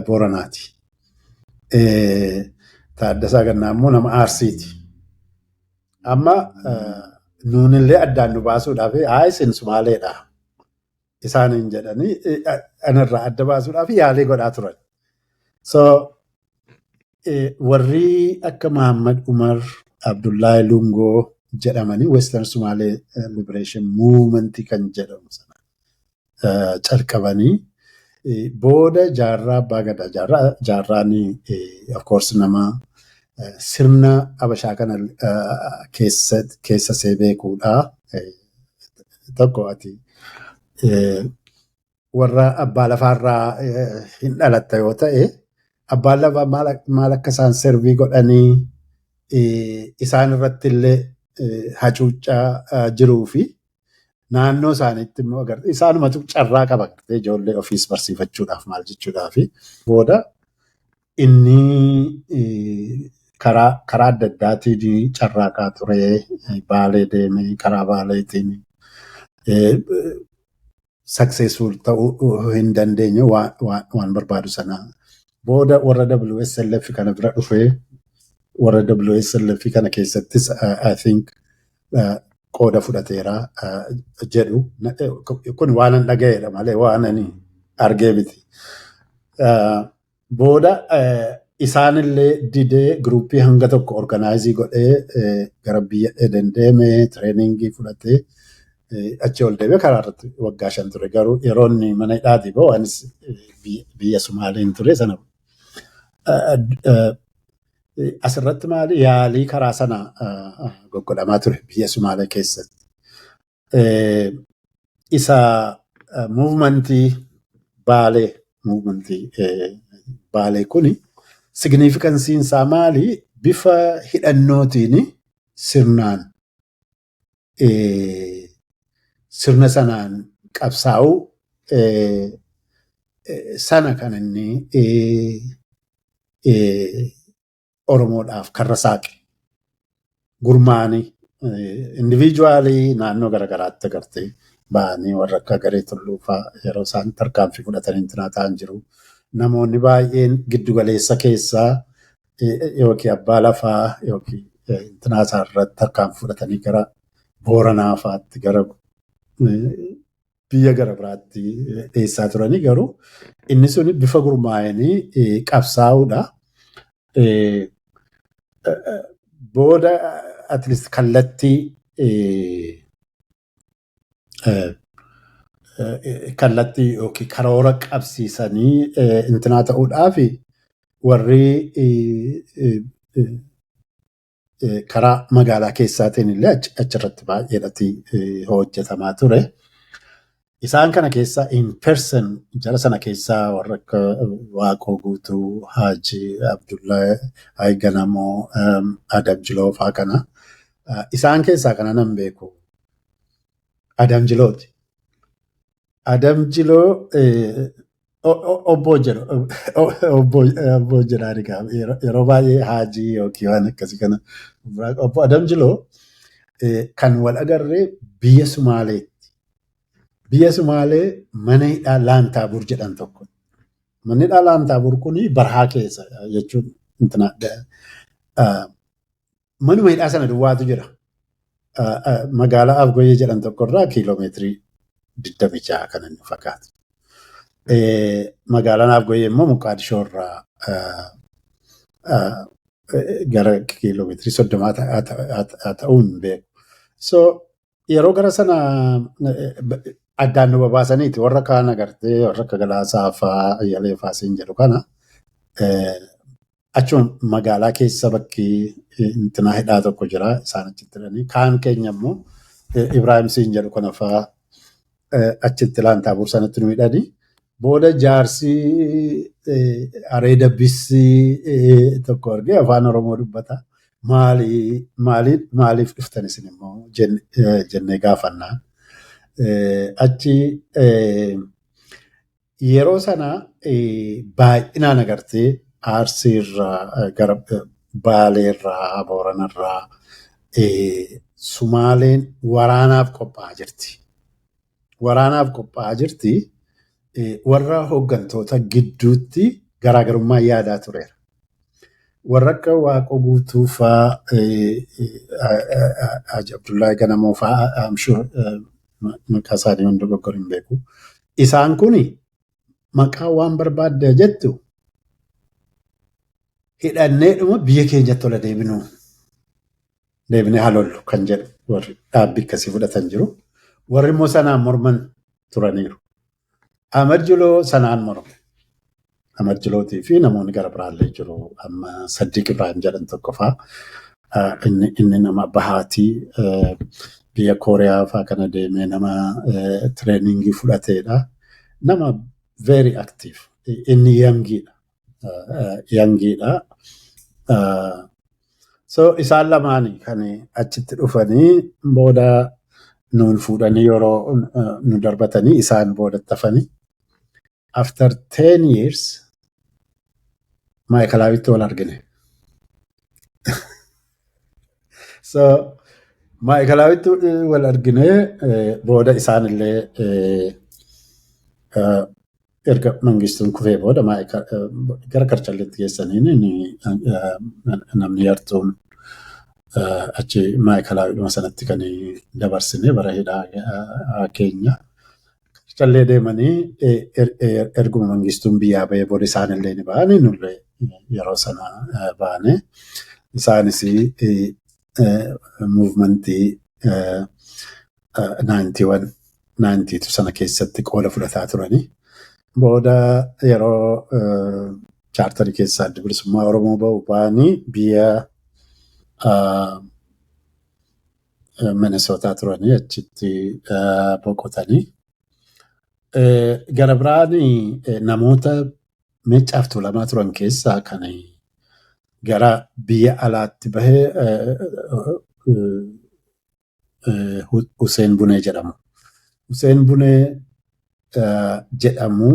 Booranaati. Taaddasaa Gannaa immoo nama Arsiiti. Amma nuunillee addaan nu baasuudhaaf, "Haa, isin Sumaaleedha," isaaniin jedhanii anarraa adda baasuudhaaf yaalii godhaa turan. So warri akka Muhammad Umar, Abdullahi Lungoo jedhamanii Western Somali Liberation Movement kan jedhamu sana calqabanii booda Jaarraa Abbaa Gadaa, Jaarraan of course nama sirna Habashaa kana keessa see beekuudha. Tokko ati warra abbaa lafaarraa hin dhalatta yoo ta'e, abbaan lafaa maal akka isaan serve godhanii isaan irratti illee hacuuccaa jiruu fi naannoo isaaniitti immoo isaanumatu carraa qaba agartee ijoollee ofiis barsiifachuudhaaf maal jechuudhaaf booda inni karaa adda addaatiin carraaqaa ture. Baalee deemee karaa Baaleetiin successful ta'uu hin dandeenye waan barbaadu sana. Booda warra WSLF kana bira dhufee warra WSLF kana keessattis I think qooda fudhateera jedhu. Kun waan an dhaga'eedha malee waan ani argee miti. Booda isaanillee didee giruuppii hanga tokko organize godhee gara biyya Eden deemee training fudhatee achi ol deemee karaa irratti waggaa 5 ture. Garuu yeroo inni mana hidhaatii bahu anis biyya Sumaaliin ture sana. Asirratti maali yaalii karaa sana goggodhamaa ture biyya Sumaalee keessatti. Isa movement Baalee kuni significanceiin isaa maali? Bifa hidhannootiin sirnaan sirna sanaan qabsaa'uu sana kan inni Oromoodhaaf karra saaqe. Gurmaa'anii individual naannoo garaagaraatti agartee ba'anii warra akka Garee Tulluu fa'aa yeroo isaan tarkaanfii fudhatanii intinaa ta'an jiru. Namoonni baay'een giddugaleessa keessaa yookiin abbaa lafaa yookiin intinaa isaa irratti tarkaanfii fudhatanii gara Booranaa fa'aatti, gara biyya gara biraatti dhiyeessaa turanii, garuu inni suni bifa gurmaa'anii qabsaa'uudha. Booda at least kallattii yookiin karoora qabsiisanii intinaa ta'uudhaaf warri karaa magaalaa keessaatiin illee achirratti baay'eedhati hojjetamaa ture. Isaan kana keessaa in person jara sana keessaa warra akka Waaqoo Guutuu, Haaji Abdullahi Ganamoo, Adam Jiloo fa'aa kana. Isaan keessaa kana nan beeku. Adam Jilooti. Adam Jiloo obbo jedhu, obbo jedhaan egaa yeroo baay'ee Haajii yookiin waan akkasii kana. Obbo Adam Jiloo kan wal agarree biyya Sumaaleetti. Biyya Sumaalee mana hidhaa Laantaabur jedhan tokko. Manni hidhaa Laantaabur kun barahaa keessa jechuun manuma hidhaa sana duwwaatu jira. Magaalaa Afgoyyee jedhan tokkorraa kiiloomeetirii 26 kan inni fakkaatu. Magaalaan Afgoyyee immoo Moqaadishoo irraa gara kiiloomeetirii 30 ta'uu hin beeku. So yeroo gara sana addaan nu babaasaniiti warra kaan agartee warra akka Galaasaa fa'aa Ayyalee fa'aa siin jedhu kana achuma magaalaa keessa bakki intinaa hidhaa tokko jira isaan achitti hidhanii kaan keenya immoo Ibraahim siin jedhu kana fa'aa achitti Laantaabur sanatti nu hidhanii booda jaarsi areeda bissii tokko argee afaan Oromoo dubbata. Maaliif dhuftan isin immoo jennee gaafannaa. Achi yeroo sana baay'inaan agartee Arsiirraa gara Baaleerraa Booranarraa Sumaaleen waraanaaf qophaa'aa jirti. Waraanaaf qophaa'aa jirti. Warra hooggantoota gidduutti garaagarummaa yaadaa tureera. Warra akka Waaqoo Guutuu fa'aa, Haji Abdullahi Ganamoo fa'aa, I'm sure maqaa isaanii hunda dogoggora hin beeku. Isaan kuni maqaa waan barbaadde jettu hidhanneedhuma biyya keenyatti ola deebinuu deebinee haa lollu kan jedhu warri dhaabbii akkasii fudhatan jiru. Warri immoo sanaan morman turaniiru. Ahmad Juloo sanaan morme. Ahmad Julootii fi namoonni gara biraallee jiru. Amma Saddiq Ibrahim jedhan tokko fa'aa. Inni nama bahaatii biyya Kooriyaa fa'aa kana deemee nama trainingii fudhateedha. Nama very active. Inni youngiidha. Youngiidha. So isaan lamaanii kan achitti dhufanii booda nuun fuudhanii yeroo nu darbatanii isaan boodatti hafanii. After 10 years Maayikilaawitti wal argine. So Maayikilaawitti wal argine booda isaan illee erga Mangistuun kufee booda gara Karchalleetti geessaniin namni yartuun achi Maayikalaawidhuma sanatti kan dabarsine bara hidhaa keenya. Karchallee deemanii erguma Mangistuun biyyaa bahee booda isaan illee ni ba'anii nullee yeroo sana baane. Isaanis movementii 91 92 sana keessatti qooda fudhataa turanii. Booda yeroo chaartarii keessaa Adda Bilisummaa Oromoo bahu ba'anii biyya Minnesota turanii achitti boqotanii. Gara biraan namoota Meeccaaf Tuulamaa turan keessaa kan gara biyya alaatti bahee Hussein Bunee jedhamu. Hussein Bunee jedhamu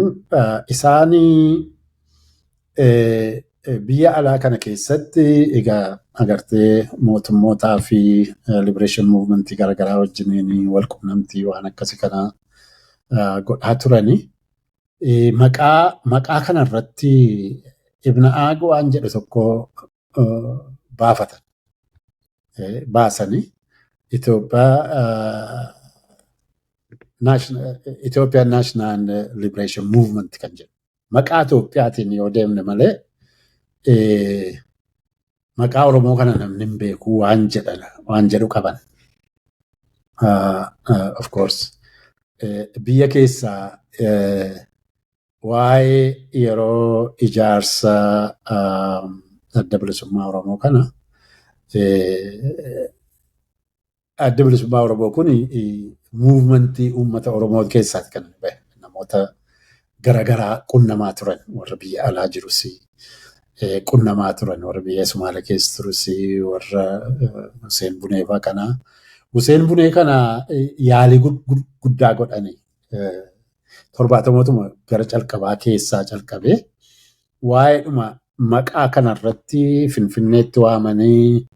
isaanii biyya alaa kana keessatti egaa agartee mootummootaa fi liberation movementii garaagaraa wajjiniin wal quunnamtii waan akkasii kana godhaa turanii. Maqaa kanarratti Ibna Aag waan jedhu tokko baafatan. Baasanii Itoophiyaa Ethiopian National Liberation Movement kan jedhu. Maqaa Itoophiyaatiin yoo deemne malee maqaa Oromoo kana namni hin beeku waan jedhu qaban. Of course biyya keessaa waa'ee yeroo ijaarsa Adda Bilisummaa Oromoo kana, Adda Bilisummaa Oromoo kun movementii uummata Oromoo keessaati kan bahe. Namoota garaagaraa qunnamaa turan, warra biyya alaa jirus qunnamaa turan, warra biyya Sumaalee keessa turus, warra Hussein Bunee fa'aa kana. Hussein Bunee kana yaalii guddaa godhani. Torbaatamootuma gara calqabaa keessaa calqabee waa'eedhuma maqaa kanarratti Finfinneetti waamanii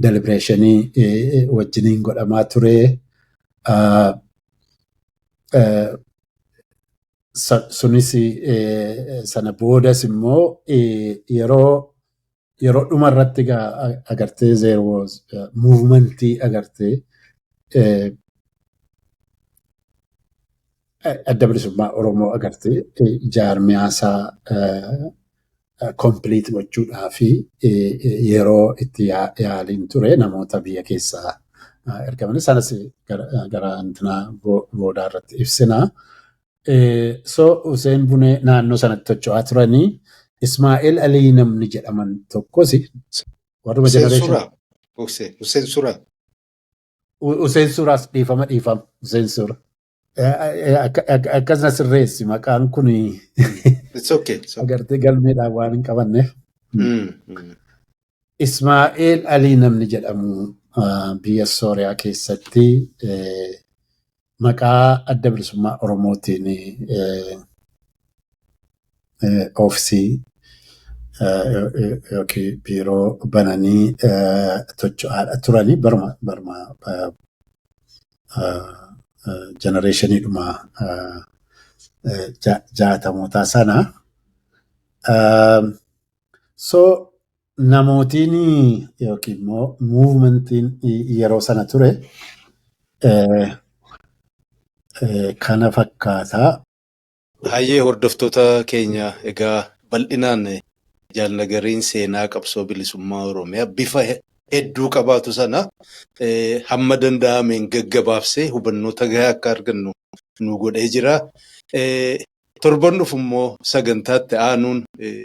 deliberationii wajjiniin godhamaa ture. Sunis sana boodas immoo yeroo dhuma irratti agartee there was movementii agartee Adda Bilisummaa Oromoo agartee jaarmiyaasaa complete gochuudhaa fi yeroo itti yaaliin ture namoota biyya keessaa ergaman sanas gara antinaa boodaa irratti ibsina. So Hussein Bunee naannoo sanatti socho'aa turanii, Ismaa'eel Alii namni jedhaman tokkos warruma Hussein generation Suraa. Hussein Suraa. Hussein Suraas, dhiifama, dhiifama, Hussein Sura. Akkasuma sirreessi maqaan kun. It's okay. It's okay. Agartee galmeedhaan waan hin qabanneef. Ismaa'eel Alii namni jedhamu biyya Sooriyaa keessatti maqaa Adda Bilisummaa Oromootiin oofisii yookiin biiroo bananii socho'aadha turanii baruma generationiidhuma 60mootaa sana. So namootiin yookiin immoo movementiin yeroo sana ture kana fakkaataa. Hayyee, hordoftoota keenya, egaa bal'inaan Jaalnagariin seenaa qabsoo bilisummaa Oromiyaa bifa hedduu qabaatu sana hamma danda'ameen gaggabaabsee hubannoota gahaa akka argannu nu godhee jira. Torban dhufu immoo sagantaatti aanuun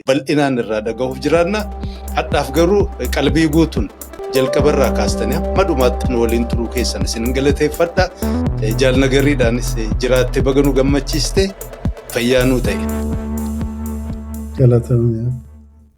bal'inaan irraa dhagahuuf jiraanna. Hadhaaf garuu qalbii guutuun jalqabarraa kaastanii hamma dhumaatti nu waliin turuu keessan isin galateeffadha. Jaalnagariidhaanis jiraattee baga nu gammachiiste, fayyaa nuu ta'e. Galatoomii.